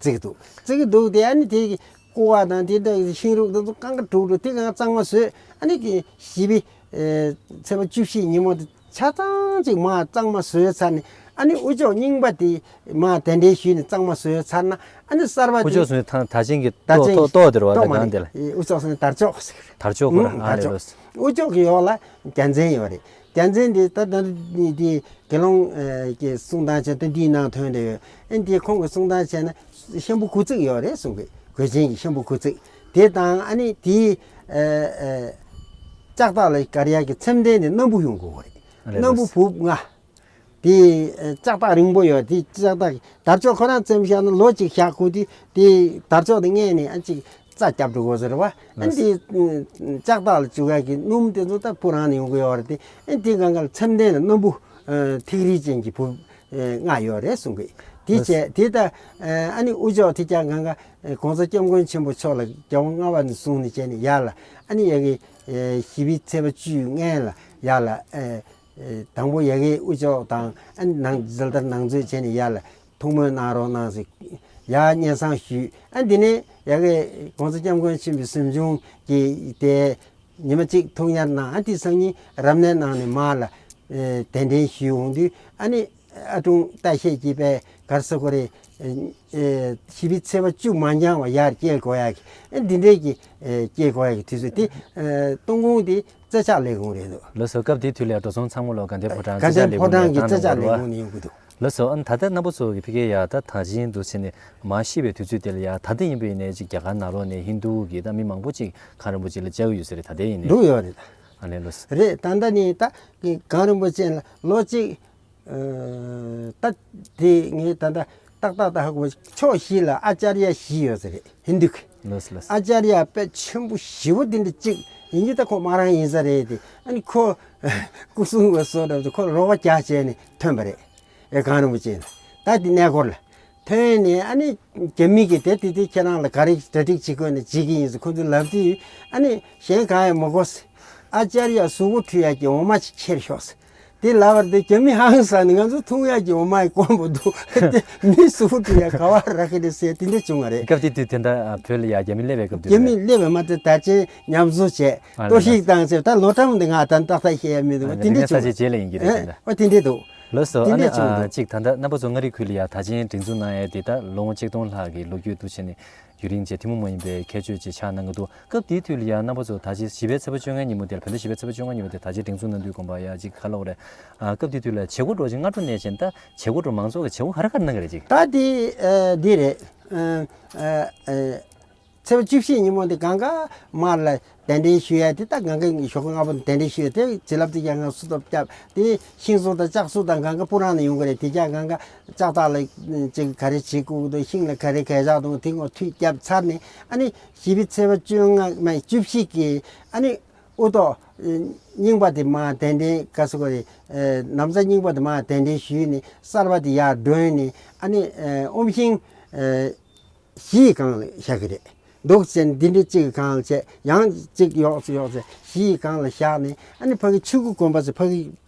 བརྩི་གི་འདུག་བརྩི་གི་འདུག་དེ་ཨ་ནི་དེ་ཀོ་བ་དང་དེ་འདྲ་ཤིང་རུས་དེ་ཚོ་རྐང་ཁ་དྲུག་དྲུག་དེ་གང་གཙང་མ་བཟོས། ཨ་ནི་གི་བཞི་པའི་ཚེས་པ་བཅུ་བཞི་ཉིན་མོ་དེ་ཆ་ཚང་ཅིག་མར་གཙང་མ་བཟོས་ཚར་ནས། ཨ་ནི་དབུ་ལྕོག་རྙིང་པ་དེ་མར་གདན་འདྲེན་ཞུས་ནས་གཙང་མ་བཟོས་ཚར་ན། ཨ་ནི་གསར་པ་དེ་དབུ་ལྕོག་ཟེར་ན་ད་ཅིང་གི་ད་ཏོག་ཅིང་ཏོག་ཏོག་དེ་རེད་པ། ཏོག་ད་མ་གང་དེ་ལ། རེད། དབུ་ལྕོག་ཟེར་ན་དར་ལྕོག་ཟེར། དར་ལྕོག་ཁོ་རང་། ཨ་དར་རེད། ལོས། དབུ་ལྕོག་གི་འོག་ལ་རྒྱལ་མཚན་ཡོད་རེད། རྒྱལ་མཚན་དེ་ད་ད་དེ་དགེ་སློང་གི་གསུང་སྟངས་བྱས་ན་ད་འདིའི་ནང་ཐོན་བསྡད་ཡོད། ཨ་ནི་དེ་ཁོང་གི་གསུང་སྟངས་བྱས་ན་ཤམ་བུ་དགུ་བརྩེགས་ཡོད་རེད་གསུང་གི། གོས་ཆེན་གྱི་ཤམ་བུ་དགུ་བརྩེགས་དེ་དང་ཨ་ནི་དེའི་ལྕགས་ཐག་ལ་དཀར་ཡག་གི་ཚེམས་གདན་དེ་སྣམ་བུ་ཡོང་དགོས་པ་རེད། སྣམ་བུ་ཕུབ་ལྔ། དེ་ལྕགས་ཐག་རིང་པོ་ཡོད། དེ་ལྕགས་ཐག་དར་ལྕོག་ཁོ་རང་བཙེམས་བཞག་ན་ལོ་གཅིག་བཞག་ཁུག་དེ་དེ་དར་ལྕོག་དེ་སྔས་ནས་ཨ་ཅིག་རྩ་བརྒྱབ་འགྲོ་དགོས་ཟེར་བ། ཨ་ནི་དེ་ལྕགས་ཐག་ལ་བཅུག་ཡག་གི་སྣུམ་དེ་ཚོ་ད་ཕུ་རང་ནས་ཡོང་གི་ཡོད་རེད་དེ། ཨ་ནི་དེ་གང་ག་ལ་ཚེམས་གདན་ལ་སྣམ་བུ་ཐིག་རིས་ཅན་གྱི་བུ་ལྔ་ཡོད་རེད་གསུང་གི། དེ་བྱས་དེ་ད་ཨ་ནི་དབུ་ལྕོག་དེ་ཀྱང་གང་ག་༸གོང་ས་༸སྐྱབས་མགོན་ཆེན་པོ་མཆོག་ལ་རྒྱལ་དབང་ལྔ་པ་ནས་བཟུང་ནས་བྱས་ནས་ཡར་ལ་ཨ་ནི་ཡ་གི་བཞི་པའི་ཚེས་པ་བཅུའི་སྔན་ལ་ཡར་ལ། དང་པོ་ཡ་གི་དབུ་ལྕོག་དང་ཨ་ནི་ནང་ཟླ་ལྟར་ནང་མཛོད་བྱས་ནས་ཡར་ལ་ཐུགས་སྨོན་གནང་རོགས་གནང་ཟེར་ཡར་སྙན་སེང་ཞུས། ཨ་འདི་ནས་ཡ་གི་༸གོང་ས་༸སྐྱབས་མགོན་ཆེན་པོའི་གཟིམ་ཆུང་གི་དེ་ཉི་མ་གཅིག་ཐུགས་ཉར་གནང་། ཨ་དེ་སང་ཉིན་རབ་གནས་གནང་ནས་མར་ལ་གདན་འདྲེན་ཞུས་འོང་དུས། ཨ་ནི་ཨ་ཀྲུང་བཀྲ་ཤིས་ཀྱིས་པས་གར་ས་ཁོ་རེ་བཞི་པའི་ཚེས་པ་བཅུ་མ་འགྱངས་བ་ཡར་སྐྱེལ་དགོས་ཡག་གི་ཨ་འདི་འདྲས་ཀྱི་སྐྱེལ་དགོས་ཡག་གི་དུས་ཚོད་དེ་སྟོན་དགོང་དེ་རྩེ་ལྕག་ལས་ཁུངས་རེད་འདུག་ལགས་སོ། སྐབས་དེའི་དུས་ལ་ཡ་འགྲོ་སོང་ཚང་མ་ལོ་དགའ་ལྡན་ཕོ་བྲང་དགའ་ལྡན་ཕོ་བྲང་གི་རྩེ་ལྕག་ལས་ཁུངས་ནས་ཡོང་གི་འདུག་ལགས་སོ། ཨ་ནི་ད་ལྟ་རྣམ་པ་ཚོ་གི་ཕ་གིར་ཡ་ད་ད་ཅིང་དུ་ཕྱིན་ནས་མར་ཤི་བའི་དུས་ཚོད་དེ་ལ་ཡ་ད་ལྟ་ཡིན་པ་ཡིན་ནའི་ཅིག་རྒྱ་གར་ནང་ལོགས་ནས་ཧིན་དུ་གི་ད་མི་མང་པོ་ཅིག་གངས་རིན་པོ་ཆེ་ལ་བཅར་གི་ཡོད་ས་རེད། ད་ལྟ་ཡིན་ནའི་འགྲོ་ཡོད་རེད། ཨ་ནི་ལགས་སོ། རེད། ད་ལྟ་ནི་ད་གངས་རིན་པོ་ཆེ་ལ་ལོ་གཅིག་ད་དེ་ངས་ད་ལྟ་ཏག་ཏག་ད་ཧ་གོ། ཕྱོགས་བཞི་ལ་ཨ་ཙརྱ་བཞི་ཡོད་ས་རེད་ཧིན་དུ་གི། ལགས་སོ་ལགས་སོ། ཨ་ཙརྱ་དཔེ་ཆེན་པོ་ཞེ་པོ་དེ་འདྲ་གཅིག་ཡིན་གྱི་ད་ཁོ་མ་རང་ཡིན་ས་རེད་དེ། ཨ་ནི་ཁོ་སྐུ་སྲུང་བ་སོགས་འདྲ་ཁོ་རོགས་པ་རྒྱག་བྱས་ནས་ཐོན་པ་རེད། ཨེ་གངས་རིན་པོ་ཆེ་ལ་ད་དེ་གནས་སྐོར་ལ་ཐོན་ནས། ཨ་ནི་རྒྱ་མི་གིས་དེ་དེ་དེ་ཁྱེད་རང་ལ་ག་རེ་གྲ་སྒྲིག་བྱེད་དགོས་ན་བྱེད་ཀྱི་ཡིན་ཟེར་ཁོ་ཚོས་ལབ་དུས། ཨ་ནི་གཞན་གང་ཡང་མ་གོ་ཟེར། ཨ་ཙརྱ་གཟུགས་པོ་འཁྲུ་ཡག་གི་འོ་མ་ཅིག་ཁྱེར་ཤོག་ཟེར། དེ་ལབ་པར་དེ་རྒྱ་མི་ཧང་སངས་ནས་ང་ཚོ་འཐུང་ཡག་གི་འོ་མ་ཡི་དཀོན་པོ་འདུག་དེ་མི་གཟུགས་པོ་འཁྲུ་ཡག་ག་བར་རག་གི་རེད་ཟེར་དེ་འདྲ་བྱུང་བ་རེད། སྐབས་དེ་དུས་དེ་འདྲ་བོད་ལ་ཡ་རྒྱ་མི་སླེབས་པའི་སྐབས་དུས་རྒྱ་མི་སླེབས་པའི་མ་ཚད་ད་ཅིང་ཉམས་གསོ་བྱས། ཨ་གཏོར་བཤིག་བཏང་ཟེར། ད་ལོ་གྲངས་འདི་ང་ད་ཏག་ཏག་བཤད་ཡ་མི་འདུག་དེ་འདྲ་བྱུང་། ས་ཆའི་རྗེས་ལ་ཡིན་གྱི་རེད་དེ་འདྲ། ཨོ་དེ་འདྲ་འདུག་ལགས་སོ། དེ་ཨ་ནི་འདྲ་བྱུང་འདུག་ཅིག་ད་ལྟ་རྣམ་པ་ཚོ་མངའ་རིས་ཁུལ་ལ་ཡ་ད་ཅིང་སྒྲིག་འཛུགས་གནང་ཡས་དེ་ད་ལོ་ངོ་ཆིག་སྟོང་ལྷག་གི་ལོ་རྒྱུས་འདུག་བྱས་ནས་ཡུན་རིང་བྱས་ཐུན་མོང་མ་ཡིན་པའི་ཁྱད་ཆོས་ཅིག་ཆགས་གནང་གི་འདུག་སྐབས་དེའི་དུས་ལ་ཡ་རྣམ་པ་ཚོ་ད་ཅིང་བཞི་པའི་ཚེས་པ་བཅོ་ལྔའི་ཉིན་མོ་དེར་བོད་ཟླ་བཞི་པའི་ཚེས་པ་བཅོ་ལྔ་ཉིན་མོ་དེར་ད་ཅིང་སྒྲིག་འཛུགས་གནང་དུས་དགོངས་པ་ཡ་ཅིག་ག་ལབ་དགོས་རེད། ཨ་སྐབས་དེའི་དུས་ལ་བྱེད་སྒོ་འགྲོ་ཅིང་སྔ་དྲོ་ནས་བྱས་ད་བྱེད་སྒོ་འགྲོ་མང་ཚོགས་ཀྱི་བྱེད་སྒོ་ག་རེ་ག་རེ་གནང་གི་རེད་ཅིག་ད་དེ་ཨ་འདི་རེད། ཨ་ཨ་ཚེས་པ་བཅུ་བཞི་ཉིན་མོ་དེ་གང་ག་མར་ལ་གདན་འདྲེན་ཞུ་ཡ་དེ། ད་གང་ག་ཞོགས་ཀ་སྔ་པོ་གདན་འདྲེན་ཞུ་ཡ་དེ་བྱིན་རླབས་དེ་ཀྱང་ང་སུ་ཐོབ་སྐྱབས་དེ་ཤིང་བཟོ་དང་ལྕགས་བཟོ་དང་གང་ག་སྤུ་རང་ནས་ཡོང་གི་རེད། དེ་ཀྱང་གང་ག་ལྕགས་ཐག་ལ་ཅིག་ག་རེ་བྱེད་དགོས་འདུག་ཤིང་ལ་ག་རེ་གས་བཞག་འདུག་དེ་ངོ་མཐུད་སྐྱབས་ཚར་ནས། ཨ་ནི་བཞི་པའི་ཚེས་པ་བཅོ་ལྔ་མ་བཅུ་བཞི་གི་ཨ་ནི་དབུ་ཐོག་རྙིང་པ་དེ་མར་གདན་འདྲེན་ག་སུ་ག་རེ་ནམ་བཟའ་རྙིང་པ་དེ་མར་གདན་འདྲེན་ཞུས་ནས་གསར་པ་དེ་ཡར་བསྒྲོན་ནས། ཨ་ནི་ཨོམ་ཤིང་བཞི་ཡི་སྒང་ལ་བཞག་གི་རེད། འདུག་ཟེར་ནས་འདི་འདྲའི་གཅིག་གི་སྒང་ལ་བྱས། ཡང་གཅིག་ཡོག་ཙེ་ཡོག་ཙེ་བཞི་ཡི་སྒང་ལ་བཞག་ནས། ཨ་ནི་ཕ་གི་ཆོས་སྐུ་དགོན་པ་ཟེར་ཕ་གི་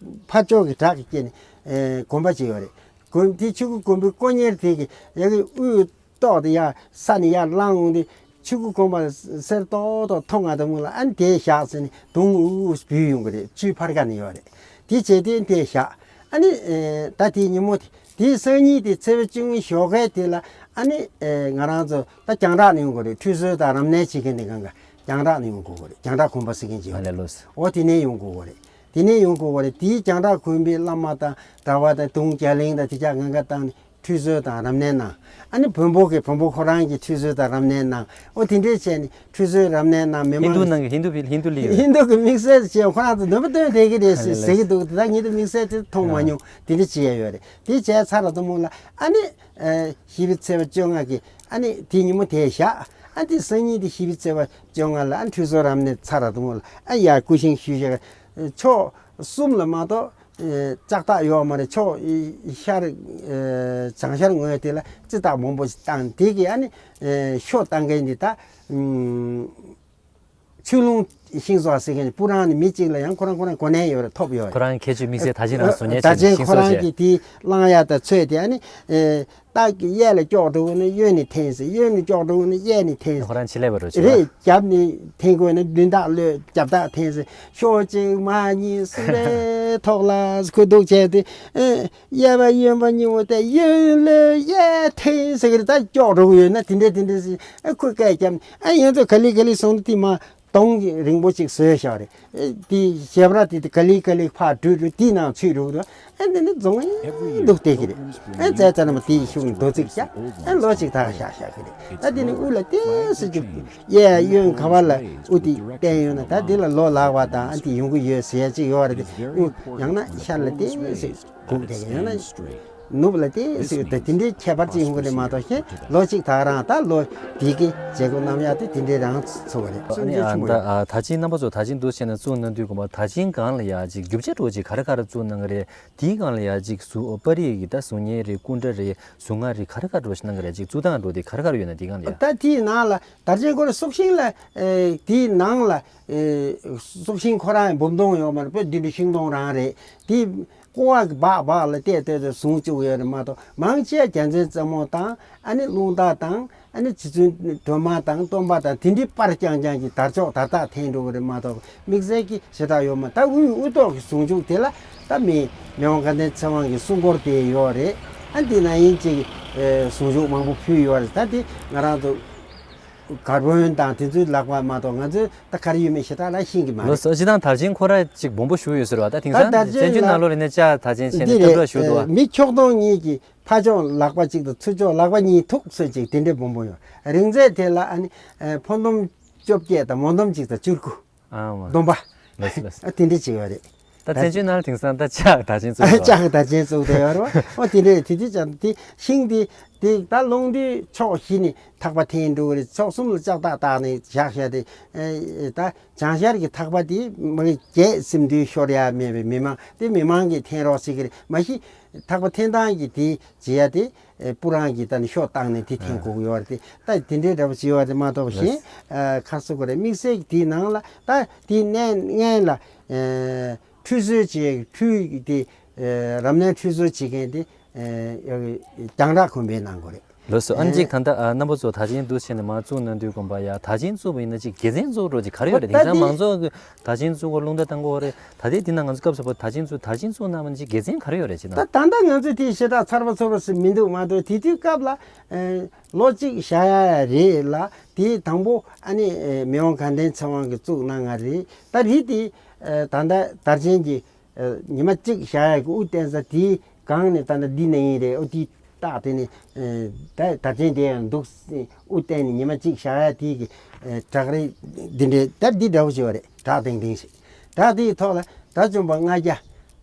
ཕར་ཕྱོགས་ཀྱི་བྲག་གི་དཀྱིལ་ནས་ཨེ་དགོན་པ་ཅིག་ཡོད་རེད། དགོན་དེ་ཆོས་སྐུ་དགོན་པའི་དཀོན་གཉེར་དེ་གི་ཡ་གི་དབུའི་ཏོག་དེ་ཡར་ས་ནས་ཡར་བླངས་འོང་དུས་ཆོས་སྐུ་དགོན་པ་གསེར་ཏོག་ཏོག་མཐོང་ང་དང་མོ་ལ། ཨ་ནི་དེ་བཞག་ཟེར་ནས་དུང་དབུ་དབུ་འབུད་ཡོང་གི་རེད། ཆུའི་ཕར་ཁ་ནས་ཡོད་རེད། དེ་བྱས་དུས་དེ་བཞག་ཨ་ནི་ཨེ་ད་དེའི་ཉིན་མོ་དེ། དེའི་སང་ཉིན་དེ་ཚེས་པ་བཅུ་གཉིས་ཞོགས་ཀའི་དེ་ལ་ཨ་ནི་ཨེ་ང་རང་ཚོ་ད་རྒྱང་བསྒྲགས་ནས་ཡོང་དགོས་རེད། ཁྲུས་གསོལ་དང་རབ་གནས་བྱེད་མཁན་དེ་གང་ག་རྒྱང་བསྒྲགས་ནས་ཡོང་དགོས་རེད། རྒྱང་བསྒྲགས་གོམ་པ་ཟེར་མཁན་ཅིག་ཡོད་རེད། ཨ་ལས་ལོས། འོ་དེ་ནས་ཡོང་དགོས་རེད། དེ་ནས་ཡོང་དགོས་པ་རེད། དེའི་རྒྱང་བསྒྲགས་དགོན་པའི་བླ་མ་དང་གྲྭ་པ་དང་གདུང་རྒྱ་གླིང་དང་དེ་ཅག་ངན་ཁ་བཏང་ནས་ཁྲུས་གསོལ་དང་རབ་གནས་གནང་། ཨ་ནི་བོན་པོ་གི་བོན་པོ་ཁོ་རང་གི་ཁྲུས་གསོལ་དང་རབ་གནས་གནང་། ཨོ་དེ་འདྲས་བྱས་ནས་ཁྲུས་གསོལ་རབ་གནས་གནང་མི་ཧིན་དུ་མང་ནང་གི་ཧིན་དུ་ཕི་ཧིན་དུ་ལི་ཡོད། ཧིན་དུ་གི་དམིགས་བསལ་བྱས་ཁོ་རང་ཚོ་ནོར་བུ་སྟོན་བསྡད་ཀྱི་རེད་ཟེར་ཟེར་གྱི་འདུག་དེ་དག་ཉིད་དུ་དམིགས་བསལ་དེ་མཐོང་མ་མྱོང་། དེ་འདྲས་བྱས་ཡོད་རེད། དེ་བྱས་ཚར་ར་དུ་མོ་ལ་ཨ་ནི་ཨ་བཞི་པའི་ཚེས་པ་བཅོ་ལྔ་གི་ཨ་ནི་དེ་ཉིན་མོ་དེ་བཞག་ཨ་དེ་སང་ཉིན་དེ་བཞི་པའི་ཚེས་པ་བཅོ་ལྔ་ལ་ཨ་ཁྲུས་གསོལ་རབ་གནས་ཚར་ར་དུ་མོ་ལ་ཨ་ཡར་སྐུ་བཞེངས་ཞུས་བྱས་ཕྱོགས་གསུམ་ལ་མ་གཏོགས་ཨ་ལྕགས་ཐག་ཡོད་མ་རེད། ཕྱོགས་ཨ་ཤར་ཨ་བྱང་ཤར་ངོས་དེ་ལ་རྩི་ཐག་མང་པོ་ཞིག་བཏང་། དེ་གི་ཨ་ནི་ཨ་ཤོ་བཏང་མཁན་དེ་ད་ཨ་ཆོས་ལུང་ཤིང་བཟོ་བ་ཟེར་མཁན་སྤུ་རང་ནི་མི་གཅིག་ལ་ཡང་ཁོ་རང་ཁོ་རང་གོ་གནས་ཡོད་རེད། ཐོབ་ཡོད་རེད། ཁོ་རང་ཁྱད་ཆོས་དམིགས་བསལ་ད་ཅི་རང་བཟོ་མཁན་ད་བྱས་ནས་ཅན་ཤིང་ཁོ་བཟོ་རང་བྱས། གིས་དེ་བླངས་ཡག་དང་ཚོས་དེ་ཨ་ནི་ཨེ་སྟག་གི་གཡས་ལ་ཀྱོག་འགྲོ་དགོས་ན་གཡོན་ནས་འཐེན་ཟེར། གཡོན་ནས་ཀྱོག་འགྲོ་དགོས་ན་གཡས་ནས་འཐེན་ཁོ་ཟེར། རང་ཆེ་ལས་པ་རུ་བྱེད་རེད། རྒྱབ་ནས་འཐེན་དགོས་ན་མདུན་ཐག་གློད་རྒྱབ་ཐག་འཐེན་ཟེར། ཤོག་གཅིག་མ་གཉིས་གསུམ་རེ་ཐོག་ལ་ཁོ་འདུག་བྱས་ཏེ་ཨེ། གཡས་པ་གཡོན་པ་གཉིས་པོ་དེ་གཡོན་ལ་གཡས་འཐེན་ཟེར་གི་རེད། ད་ཀྱོག་འགྲོ་གི་ཡོད་ན་དེ་འདྲས་དེ་འདྲས་ཟེར་ཨ་ཁོས་སྐད་བརྒྱབ་ནས་ཨ་ཡང་ཚོ་ག་ལེ་ག་ལེ་སོང་དུས་མ་གདོང་གི་རིང་པོ་ཅིག་བཟོས་བཞག་རེད། ཨེ་དེ་ཞབས་ར་དེ་དེ་ག་ལེ་ག་ལེ་ཕར་བྲུས་བྲུས་དེའི་ནང་ཚུད་འགྲོ་གི་འདུག་ཨ་འདི་ནི་རྫོང་ཡིན་འདུག་བལྟས་གི་རེད། ཨ་བཙལ་ཙ་ན་མ་དེའི་ཤུགས་ནས་རྡོ་རྩིག་བཞག་ཨ་ལོ་ཅིག་ད་བཞག་བཞག་གི་རེད། ད་དེ་ནི་དབུ་ལ་ཏོག་ཙམ་ཅིག་གཡས་གཡོན་ག་བ་ལ་དབུ་དེ་བསྟན་ཡོད་ན་ད་དེ་ལ་ལོ་ལག་པ་དང་ཨ་དེ་ཡོང་གི་ཡོད་ཟེར་ཡ་ཅིག་ཡོད་རེད། དེ་དབུ་ཡང་ན་ཤར་ལ་ཏོག་ཙམ། གུག་དེ་ཡང་ན་ནུབ་ལ་དེ་སྲིད་དེ་དེ་འདྲའི་ཁྱད་པར་ཅིག་ཡོང་གི་རེད་མ་གཏོགས་ཤེས་ལོ་གཅིག་ད་རང་ད་ལོ་དེ་གི་བྱེད་སྒོ་རྣམ་གཡར་དེ་དེ་འདྲའི་རང་ཚོ་བ་རེད། ཨ་ནི་ཨ་ད་ཨ་ད་ཅིག་རྣམ་པ་ཚོ་ད་ཅིག་འདུག་བྱས་ན་བཙུགས་གནང་དུས་གོང་མ་ད་ཅིག་སྒང་ལ་ཡ་ཅིག་རྒྱུ་ཆ་འགྲོ་ཅིག་ག་རེ་ག་རེ་བཙུགས་གནང་གི་རེད། དེའི་སྒང་ལ་ཡ་ཅིག་གཟུགས་པར་རིས་ཀྱི་ད་གཟུགས་བརྙན་རེད། སྐུ་འདྲ་རེད། གཟུངས་སྔགས་རེད། ག་རེ་ག་རེ་འགྲོ་ཞིག་གནང་གི་རེད། ཅིག་བཙུགས་སྟངས་འགྲོ་དེ་ག་རེ་ག་རེ་ཡོད་ན་དེའི་སྒང་ལ་ཡ། ད་དེའི་ནང་ལ་དར་ཆེན་སྐོར་སྲོག་ཤིང་ལ་ཨེ་དེའི་ནང་ལ་ཨེ་སྲོག་ཤིང་ཁོ་རང་འབུམ་སྟོང་ཡོད་མ་རེད། དཔེ་བདུན་ཅུ་ཤིང་སྟོང་རང་རེད། དེ་ཀོ་བ་གི་སྦག་སྦག་ལ་བལྟས་བལྟས་ཏེ་བཟུང་བཅུག་ཡོད་རེད་མ་གཏོགས་མང་ཆེ་བ་རྒྱལ་མཚན་རྩེ་མོ་དང་ཨ་ནི་རླུང་རྟ་དང་ཨ་ནི་རྗེ་བཙུན་སྒྲོལ་མ་དང་སྟོན་པ་དང་དེ་འདྲའི་པར་རྐྱང་རྐྱང་གི་དར་ལྕོག་དར་རྟགས་འཐེན་འགྲོ་གི་རེད་མ་གཏོགས་དམིགས་བསལ་གྱི་ཞེ་དྲག་ཡོད་མ། ད་དབུའི་དབུ་ཏོག་གི་ཟུང་འཇུག་དེ་ལ་ད་མི་མི་དབང་དགའ་ལྡན་ཚེ་དབང་གི་གསུང་སྐོར་དེ་ཡོད་རེད། ཨ་འདི་ན་ཡིན་ཅིག་ཟུང་འཇུག་མང་པོ་ཕུལ་ཡོད་རེད། ད་དེ་ང་རང་ཚོ་གར་དཔོན་དང་དེ་ཚོའི་ལག་པ་མ་གཏོགས་ང་ཚོས་ད་ག་རེ་ཡོད་མེད་ཞེ་དྲག་ལ་ཤེས་ཀྱི་མ་ལོ་རེད། སོ་སྤྱི་དང་དར་ཆེན་ཁོ་ར་ཅིག་སྦོམ་པོ་བཞུགས་ཡོད་ཟེར་བ་ད་དེང་ད་སང་དར་ཆེན་བཙན་བྱོལ་ལ་ནང་ལོགས་ལ་ནས་ཅག་དར་ཆེན་བྱས་ནས་འདི་སྟབས་རེད། བདེ་བཞུགས་འདུག་བ། མི་ཁྱོག་སྟོང་གཉིས་ཀྱི་ཕ་ཕྱོགས་ལག་པ་གཅིག་དང་ཚུར་ཕྱོགས་ལག་པ་གཉིས་ཐུག་ཚོད་ཅིག་དེ་འདྲའི་སྦོམ་པོ་ཡོད། རིང་ཚད་དེ་ལ་ཨ་ནི་ཕོ་འདོམ་བཅོ་བརྒྱད་དང་མོ་འདོམ་གཅིག་དང་བཅུ་དགུ། ཨ་མ། སྡོམ་པ། ལགས་སོ་ལགས་སོ། ཨ་དེ་འདྲ་བྱེད་ཡོད་རེད། ད་བཙན་བྱོལ་ནང་ལ་དེང་སང་ད་ལྕགས་དར་ཆེན་བཙུགས་འདུག་ལྕགས་དར་ཆེན་བཙུགས་བསྡད་ཡོད་རེད་བ། ཨོ་དེ་འདྲ་རེད། དེ་དུས་ཀྱང་དེ་ཤིང་དེ་དེ་ད་ལུང་དེ་ཕྱོགས་བཞི་ནས་ཐག་པ་འཐེན་འགྲོ་གི་རེད། ཕྱོགས་གསུམ་ལ་ལྕགས་ཐག་བཏགས་ནས་བཞག་བཞག་དེ་ཨེ་ད་བྱང་ཤར་གྱི་ཐག་པ་དེ་མ་གི་བརྒྱད་ཟིན་དུས་ཤོར་ཡ་མེད་པའི་མི་མང་དེ་མི་མང་གིས་འཐེན་རོགས་བྱེད་ཀྱི་རེད། མ་གཞི་ཐག་པ་འཐེན་སྟངས་ཀྱི་དེ་བྱེད་ཡ་དེ། ཨེ་སྤུ་རང་གིས་ད་ནི་ཤོག་བཏང་ནས་དེ་འཐེན་དགོས་ཀྱི་ཡོད་རེད་དེ། ད་དེ་འདྲའི་འདྲ་པོ་བྱས་ཡོད་རེད་མ་གཏོགས་གཞན་ཨ་ཁ་གསོ་གི་རེད། དམིགས་བསལ་གྱི་དེའི་ནང་ལ་ད་དེའི་གནས་གནས་ལ་ཨེ་ཁྲུས་གསོལ་བྱེད་ཁྲུས་ཀྱི་དེ་ཨེ་རབ་གནས་ཁྲུས་གསོལ་བྱེད་མཁན་དེ་ཨེ་ཡ་གི་རྒྱང་བསྒྲགས་དགོན་པའི་ནང་གོ་རེད། ལགས་སོ། ཨ་ནི་ཨེ་ཅིག་ད་ལྟ་ཨ་རྣམ་པ་ཚོ་དར་ཆེན་འདུག་བྱས་ནས་མར་བཙུགས་གནང་དུས་དགོན་པ་ཡ་དར་ཆེན་བཙུགས་པ་ཡིན་ན་ཅིག་དགེ་མཚན་བཙུགས་འགྲོ་ཅིག་ག་རེ་ཡོད་རེད། ད་དེང་སང་དེ་མང་ཚོགས་ཀྱི་དར་ཆེན་བཙུགས་དགོས་རླུང་རྟ་བཏང་དགོས་རེད། ད་ལྟའི་འདི་ན་ང་ཚོ་སྐབས་སུ་བབ་དར་ཆེན་བཙུགས་དར་ཆེན་བཙུགས་གནང་བ་ནི་ཅིག་དགེ་མཚན་ག་རེ་ཡོད་རེད་ཅེ་ན། ད་ད་ལྟ་ང་ཚོས་དེ་ཞེ་དྲག་ཚར་བ་ཚོར་བ་ཟེར་མི་འདུག་མ་གཏོགས་དེ་དུས་སྐབས་ལ་ཨེ་ལོ་གཅིག་བཞག་ཡ་རེད་ལ། དེའི་དང་པོ་ཨ་ནི་ཨེ་མི་དབང་དགའ་ལྡན་ཚེ་དབང་གིས་བཙུགས་གནང་ང་རེད། ད་རེད་དེ་ཨེ་ད་ལྟ་དར་ཆེན་གྱི་ཨེ་ཉི་མ་གཅིག་བཞག་ཡ་གི་དབུ་བསྟན་ས་དེའི་སྒང་ནས་ད་ལྟ་འདི་ན་ཡིན་རེད། ཨོ་དེ་སྟག་དེ་ནི་ཨེ་ད་དར་ཆེན་དེ་ཡང་འདུག་དབུ་བསྟན་ནས་ཉི་མ་གཅིག་བཞག་ཡ་དེ་གི་ཨེ་བྲག་རི་འདི་འདྲའི་ད་འདི་འདྲ་བོ་ཞིག་ཡོད་རེད། བྲག་ལྡིང་ལྡིང་ཞིག་བྲག་དེའི་ཐོག་ལ་དར་བཅོམ་པ་ལྔ་བརྒྱ་ཨེ་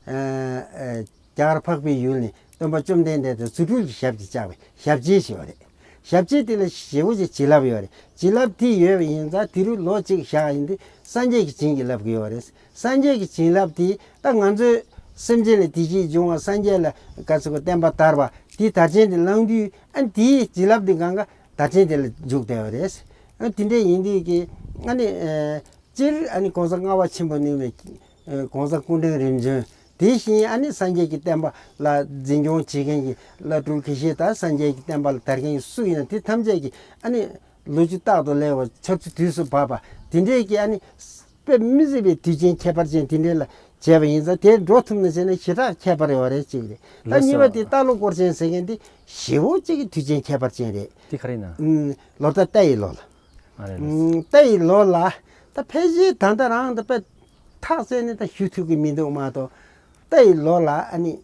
ཨེ་རྒྱ་གར་འཕགས་པའི་ཡུལ་ནས་སྟོན་པ་བཅོམ་ལྡན་འདས་དང་རྫུ་འཕྲུལ་གྱི་ཞབས་ཀྱིས་བཅགས་པའི་ཞབས་རྗེས་ཞེས་པ་རེད། ཞབས་རྗེས་དེ་ལ་ཞེ་པོ་ཅིག་བྱིན་རླབས་ཡོད་རེད། བྱིན་རླབས་དེ་ཡོད་པ་ཡིན་ཙང་དེ་རུ་ལོ་གཅིག་བཞག་ཡིན་དུས་སངས་རྒྱས་ཀྱིས་བྱིན་གྱིས་བརླབས་ཀྱི་ཡོད་རེད། སངས་རྒྱས་ཀྱི་བྱིན་རླབས་དེ་ད་ང་ཚོའི་སེམས་ཅན་ལ་བདེ་སྐྱིད་འབྱུང་བ་སངས་རྒྱས་ལ་ག་ཚོད་བསྟན་པ་དར་བ་དེ་དར་ཆེན་དེ་བླངས་དུས་ཨ་ནི་དེའི་བྱིན་རླབས་དེ་གང་ག་དར་ཆེན་དེ་ལ་འཇུག་བསྡད་པ་རེད། ཨ་དེ་འདྲས་ཡིན་དུས་ཀྱི་ཨ་ནི་ཨེ་སྤྱིར་ཨ་ནི་༸གོང་ས་ལྔ་པ་ཆེན་པོ་ནས་༸གོང་ས་སྐུ་ཕྲེང་རིམ་བྱོན། དེ་བཞིན་ཨ་ནི་སངས་རྒྱས་ཀྱི་བསྟན་པ་ལ་འཛིན་སྐྱོང་བྱེད་མཁན་གྱི་བླ་སྤྲུལ་དགེ་བཤེས་དང་སངས་རྒྱས་ཀྱི་བསྟན་པ་ལ་དར་མཁན་གྱི་སུ་ཡིན་ན་དེ་ཐམས་ཅད་ཀྱིས་ཨ་ནི་ལོ་རྒྱུས་རྟག་ཏུ་གླེང་བ་ཆར་ཆུ་དུས་སུ་བབས་པ་དེ་འདྲས་ཀྱི་ཨ་ནི་དཔེ་མི་སྲིད་པའི་དུས་ཆེན་ཁྱད་པར་ཅན་དེ་འདྲས་ལ་བྱས་པ་ཡིན་ཙང་དེར་འགྲོ་ཐུབ་ན་བྱས་ན་ཞེ་དྲག་ཁྱད་པར་ཡོད་རེད་ཅིག་རེད། ད་ལགས་སོ། གཉིས་པ་དེ་རྟ་ལོ་སྐོར་ཆེན་ཟེར་མཁན་དེ་ཞེ་པོ་ཅིག་གི་དུས་ཆེན་ཁྱད་པར་ཅན་རེད། དེ་ག་རེ་ཡིན་ན། ཨུམ་ལོ་རྟ་རྟ་ཡི་ལོ་ལ། ཨ་རེད་ལགས་སོ། ཨུམ་རྟ་ཡི་ལོ་ལ་ད་ཕལ་ཆེར་ད་ལྟ་རང་ད་དཔེ་ ཐག་བཅད་ནས་ད་ཞུ་ཐུབ་ཀྱི་མི་འདུག་མ་གཏོགས། ད་ཡི་ལོ་ལ་ཨ་ནི་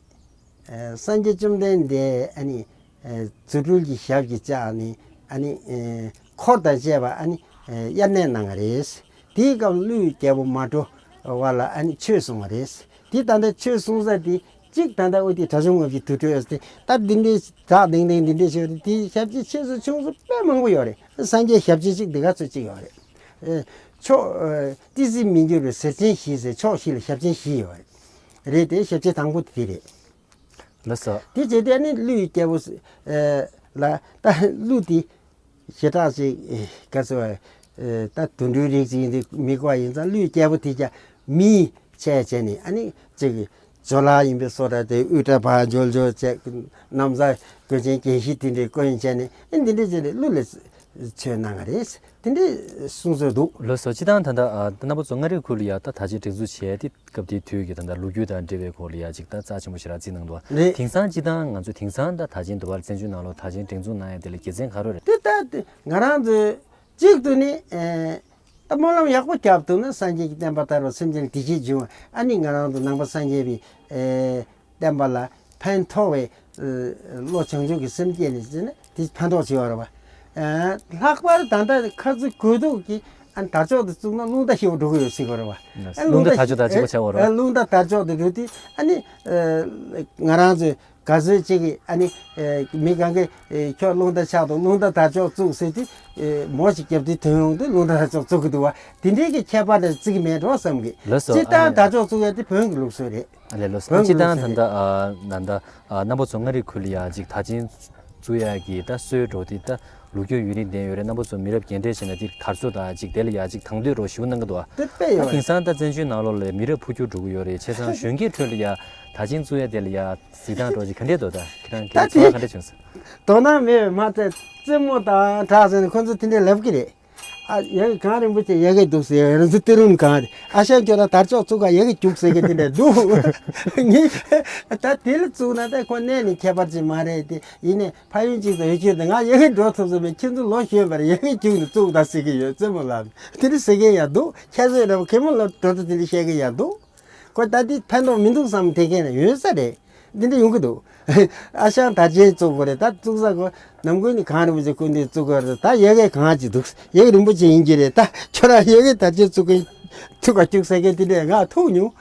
ཨ་སངས་རྒྱས་བཅོམ་ལྡན་འདས་ཨ་ནི་ཨ་རྫུ་འཕྲུལ་གྱི་ཞབས་ཀྱིས་བཅགས་ནས་ཨ་ནི་ཨ་འཁོར་དང་བཅས་པ་ཨ་ནི་ཨ་དབྱར་གནས་གནང་བ་རེད། དེའི་སྐབས་ཀླུའི་རྒྱལ་པོ་མ་འགྲོ་བ་ལ་ཨ་ནི་ཆོས་གསུངས་པ་རེད། དེ་ད་ལྟ་ཆོས་གསུང་ས་དེ་གཅིག་ད་ལྟ་ཨོ་དེ་དགྲ་བཅོམ་ལྔ་བརྒྱའི་དུར་ཁྲོད་ཟེར་ད་འདི་འདྲའི་གྲགས་ལྡིང་ལྡིང་འདི་འདྲའི་ཞིག་རེད། དེའི་ཞབས་ཕྱི་ཆེ་ཆུང་སུ་དཔེ་མང་པོ་ཡོད་རེད། སངས་རྒྱས་ཞབས་ཕྱི་གཅིག་འདི་ག་ཚོད་གཅིག་ཡོད་རེད། ཨེ་ཕྱོགས་ཨེ་ཏི་སེ་མི་འགྱུར་བའི་ཟེར་ཆེན་བཞི་ཟེར་ཕྱོགས་བཞི་ལ་ཞབས་ཆེན་བཞི་ཡོད་རེད། རེད་དེ་ཞབས་ཆེན་དང་པོ་དེ་རེད། ལགས་སོ། དེ་བྱས་ཏེ་ནི་ཀླུའི་རྒྱལ་པོ་ཨེ་ལ་ད་ཀླུ་དེ་ཞེ་དྲག་ཅིག་ཨེ་ག་ཚོད་ཨེ་ད་དུད་འགྲོའི་རིགས་ཅིག་ཡིན་དུས་མི་དགའ་ཡིན་ཙང་ཀླུའི་རྒྱལ་པོ་དེ་ཀྱང་མིའི་ཆས་བྱས་ནས་ཨ་ནི་ཅིག་ཇོ་ལགས་ཡིན་པའི་བཟོ་འདྲ་དེ་དབུ་སྐྲ་བར་འཇོལ་འཇོལ་བྱས། ན་བཟའ་གོས་ཆེན་རྒྱན་བཞི་དེ་འདྲའི་བསྐོན་བྱས་ནས་ཨེ་འདི་འདྲའི་བྱས་ནས་ཀླུ་ལ་ཆོས་གནང་བ་རེད། དེ་འདྲའི་གསུང་སྲོལ་འདུག་ལགས་སོ། སྤྱིར་བཏང་ད་ལྟ་ཨ་རྣམ་པ་ཚོ་མངའ་རིས་ཁུལ་ལ་ཡ་ད་དར་ཆེན་སྒྲེང་འཛུགས་བྱས་ཏེ་སྐབས་དེའི་དུས་ཀྱི་ད་ལྟ་ལོ་རྒྱུས་དང་འབྲེལ་བའི་སྐོར་ལ་ཡ་ཅིག་ད་རྩ་ཆེན་པོ་ཞེ་དྲག་བརྩིས་གནང་འདུག་རེད། དེང་སང་སྤྱིར་བཏང་ང་ཚོས་དེང་སང་ད་དར་ཆེན་འདུལ་བ་ལ་བཙན་བྱོལ་ནང་ལོགས་དར་ཆེན་སྒྲེང་འཛུགས་གནང་ཡ་དེ་ལ་དགེ་མཚན་ག་རེ་རེད། དེ་ལྟ་སྟེ་ང་རང་ཚོས་གཅིག་ཏུ་ནི་ཨེ་ད་སྨོན་ལམ་ཡག་པོ་བརྒྱབ་འདུག་ན་སངས་རྒྱས་ཀྱི་བསྟན་པ་དར་བ་སེམས་ཅན་བདེ་སྐྱིད་འབྱུང་བ་ཨ་ནི་ང་རང་ཚོ་ནང་པ་སངས་རྒྱས་པའི་ཨེ་བསྟན་པ་ལ་ཕན་ཐོགས་པའི་ཨེ་བློ་བྱང་ཆུབ་ཀྱི་སེམས་བསྐྱེད་ནས་བྱས་ན་དེ་ཕན་ཐོགས་ཆེ་བ་རེད་བ། ཨེ་ལྷག་པར་ད་ལྟ་ཁ་ཚུ་གོས་ཐུག་གི་ཨ་ནི་དར་ལྕོག་དེ་བཙུགས་ན་རླུང་རྟ་ཞེ་པོ་འགྲོ་གི་ཡོད་ཟེར་གི་རེད་བ། ཨ་རླུང་རྟ་དར་ལྕོག་དང་གཅིག་པ་ཆགས་པ་རེད་བ། ཨ་རླུང་རྟ་དར་ལྕོག་དེ་འགྲོ་དུས་ཨ་ནི་ཨེ་ང་རང་ཚོས་ག་ཚོད་ཅིག་གིས་ཨ་ནི་ཨེ་མི་གང་གིས་ཨེ་ཁྱོད་རླུང་རྟ་ཆགས་འདུག་རླུང་རྟ་དར་ལྕོག་བཙུགས་ཟེར་དུས་ཨེ་མོ་ཞིག་རྒྱབ་དུས་དོན་ཡོང་དུས་རླུང་རྟ་དར་ལྕོག་བཙུགས་ཀྱི་འདུག་བ། དེ་འདྲའི་གི་ཁྱད་པར་དེ་བརྩི་གི་མེད་འགྲོ་བསམ་གི། ལགས་སོ། སྤྱིར་བཏང་ཨ་ནི་དར་ལྕོག་བཙུགས་ཡ་དེ་བོན་གྱི་ལུགས་སྲོལ་རེད། ཨ་ལས་ལགས་སོ། བོན་གྱི་སྤྱིར་ལུགས་བཏང་ད་སྲོལ་རེད། ལྟ་ཨ་ད་ལྟ་ཨ་རྣམ་པ་ཚོ་མངའ་རིས་ཁུལ་ལ་ཡ་ཅིག་དར་ཆེན་བཙུགས་ཡ་གི་ད་སྲོལ་འགྲོ་དེ་ད་ལོ་རྒྱུས་ཡུན་རིང་ལྡན་ཡོད་རེད། རྣམ་པ་ཚོ་མི་རབས་རྒན་གྲས་བྱས་ན་དེ་དར་སྲོལ་དང་ཅིག་དེ་ལ་ཡ་ཅིག་དང་དོད་འགྲོ་ཞུ་གནང་གི་འདུག་བ། དེ་དཔེ་ཡོད་ད་རེད། དེང་སང་ད་བཙན་བྱོལ་ནང་ལོགས་ལ་མི་རབས་འཕོ་འགྱུར་འགྲོ་གི་ཡོད་རེད། བྱས་ཙང་གཞོན་སྐྱེས་ཁྲོད་ལ་ཡ་དར་ཆེན་བཙུགས་ཡ་དེ་ལ་ཡ་གཟིགས་སྟངས་འགྲོ་ཅིག་ག་འདྲས་འདུག་ད་ཁྱེད་རང་གི་ད་དེ་ཚོར་བ་ག་འདྲས་བྱུང་སོང་། དོ་སྣང་མེད་པའི་མ་ཚད་རྩེད་མོ་དང་དྲག་ཟེར་ནས་ཁོ་ཚོ་དེ་འདྲས་ལབ་གི་རེད། ཨ་ཡ་གི་གངས་རིན་པོ་ཆེ་ཡ་གི་འདུག་ཟེར་ཡ་རང་ཚོ་ཏི་རུན་གངས་རེད། ཨ་ཞང་ཁྱོད་ལ་དར་ལྕོག་བཙུགས་ག་ཡ་གི་རྒྱུགས་ཟེར་གི་དེ་འདྲས་འདུག་ངས་ད་དེ་ལ་བཙུགས་ན་ད་ཁོ་གནས་ནས་ཁྱད་པར་ཅིག་མ་རེད་དེ། ཡིན་ནས་ཕ་ཡུལ་གཅིག་དང་འོས་ཆོས་དང་ང་ཡ་གི་འགྲོ་ཐུབ་ས་མེད། ཁྱེད་ཚོ་ལོ་གཞོན་པར་ཡ་གི་རྒྱུགས་ནས་བཙུགས་ད་ཟེར་གི་ཡོད། རྩེད་མོ་ལབ་དེ་འདྲས་ཟེར་གི་ཡ་འདུག་ཁྱེད་ཚོས་ར་བ་གད་མོ་ལ་འགྲོ་ད་དེ་འདྲས་བཤད་གི་ཡ་འདུག་ཁོ་ད་འདི་ཕན་ཐོགས་མི་འདུག་བསམ་དེ་གས་ན་ཡོད་ས་རེད། འདི་འདྲ་ཡོང་གི་འདུག་ཨ་ཞང་དར་ཆེན་བཙུགས་དགོས་རེད། ད་བཙུགས་ས་ཁོ་ནམ་རྒྱུན་ནས་གངས་རིན་པོ་ཆེ་སྐུ་མདུན་བཙུགས་དགོས་རེད། ད་ཡ་གི་གངས་ཅིག་འདུག་ཡ་གི་རིན་པོ་ཆེ་ཡིན་གྱི་རེད། ད་ཁྱོད་རང་ཡ་གི་དར་ཆེན་བཙུགས་གི་ཐུག་ག་བཅུག་ས་གི་དེ་འདྲས་ང་ཐུག་མྱོང་།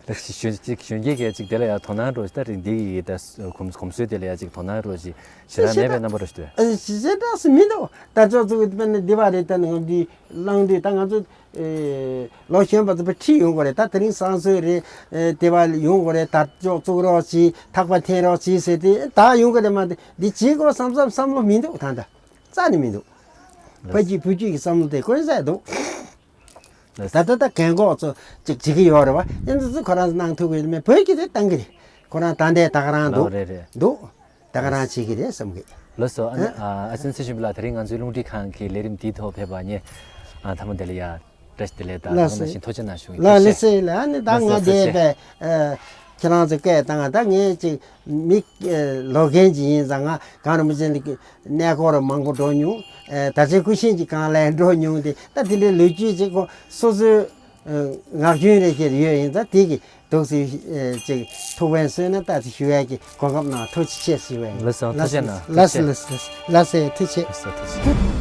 ད་གཞོན་གཞོན་སྐྱེས་ཀྱི་ཅིག་དེ་ལ་ཡང་དོ་སྣང་འགྲོ་ཞིག་ད་རིང་འདི་ཡི་ད་གོམས་གོམས་སྲོལ་དེ་ལ་ཡང་ཅིག་དོ་སྣང་འགྲོ་ཞིག་ཞེ་དྲག་མེད་པའི་རྣམ་པ་འགྲོ་ཞིག་འདུག་ཨ་ཞེ་དྲག་སུ་མི་འདུག་ད་ཅོག་ཙུག་གི་དཔེར་ན་འདི་བ་རེད། ད་ནི་ང་འདི་བླངས་དུས་ད་ང་ཚོ་ཨེ་ལོ་གཞོན་པ་ཚོ་ཕར་ཁྲིད་ཡོང་དགོས་རེད། ད་དེ་རིང་བསང་གསོལ་རེད། ཨེ་དེ་བ་ཡོང་དགོས་རེད། ད་ཅོག་ཙུག་རོགས་གྱིས། ཐག་པ་འཐེན་རོགས་གྱིས་ཟེར་ཏེ་ད་ཡོང་གི་རེད་མ་གཏོགས་འདི་བྱེད་དགོས་བསམ་བསམ་བསམ་བློ་མི་འདུག་ད་ད་རྩ་ནས་མི་འདུག་ཕ་རྒྱུད་བུ་རྒྱུད་ཀྱི་བསམ་བློ་དེ་དཀོན་ས་འདུག་ད་ལྟ་ད་རྒན་གོག་ཚོ་ཅིག་བྱེད་ཀྱི་ཡོད་རེད་བ། ཨེ་ཚོ་ཚོ་ཁོ་རང་ཚོ་གནང་ཐུབ་ཀྱི་ཡོད་མེད་བོད་ཀྱི་དེ་བཏང་གི་རེད། ཁོ་རང་ད་ལྟའི་ད་ག་རང་འདུག་ལགས་རེད་རེད། འདུག་ད་ག་རང་བྱེད་ཀྱི་རེད་བསམ་གི། ལགས་སོ། ཨ་ནི་ཨ་ཨ་ཅན་ཚེ་ཞུ་བ་ལགས་དེ་རིང་ང་ཚོའི་རླུང་འཕྲིན་ཁང་གི་ལས་རིམ་འདིའི་ཐོག་ཕེབས་པ་ཉེ་ཨ་ཐ་མ་དེ་ལ་ཡ་བཀྲ་ཤིས་བདེ་ལེགས་དང་ལགས་ཐོག་མ་བཞིན་ཐུགས་རྗེ་གནང་ཞུ་ཡིན། ལགས་ལགས་སེ་ལགས། ཨ་ནི་ད་ང་བསྡད་པས་ཨ་ཁྱེད་རང་ཚོ་སྐད་བཏང་ང་ད་ངས་ཅིག་མི་ལོ་རྒན་ཅིག་ཡིན་ཙང་ང་གངས་རིན་པོ་ཆེ་ལ་གནས་སྐོར་མང་པོ་འགྲོ་མྱོང་། ཨེ་ད་ཆ་སྐུ་ཤིང་གི་གངས་ལ་འགྲོ་མྱོང་སྟེ་ད་དེ་འདྲའི་ལོ་རྒྱུས་ཅིག་ཁོ་སོ་སོའི་ངག་རྒྱུན་རེ་ཞིག་ཡོད་ཡིན་ཙང་དེ་གི་འདུག་སེ་ཅིག་ཐུགས་ཕན་གསོས་ན་ད་ཅིག་ཞུ་ཡས་ཀྱི་གོ་སྐབས་གནང་། ཐུགས་རྗེ་ཆེ་ཞུ་བ་ཡིན། ལགས་སོ། ཐུགས་རྗེ་གནང་། ལགས་སོ་ཐུགས་རྗེ་ཆེ། ལགས་སོ་ལགས་སོ་ལགས་སོ་ཐུགས་རྗེ་ཆེ། ལགས་སོ་ཐུགས་རྗེ་ཆེ།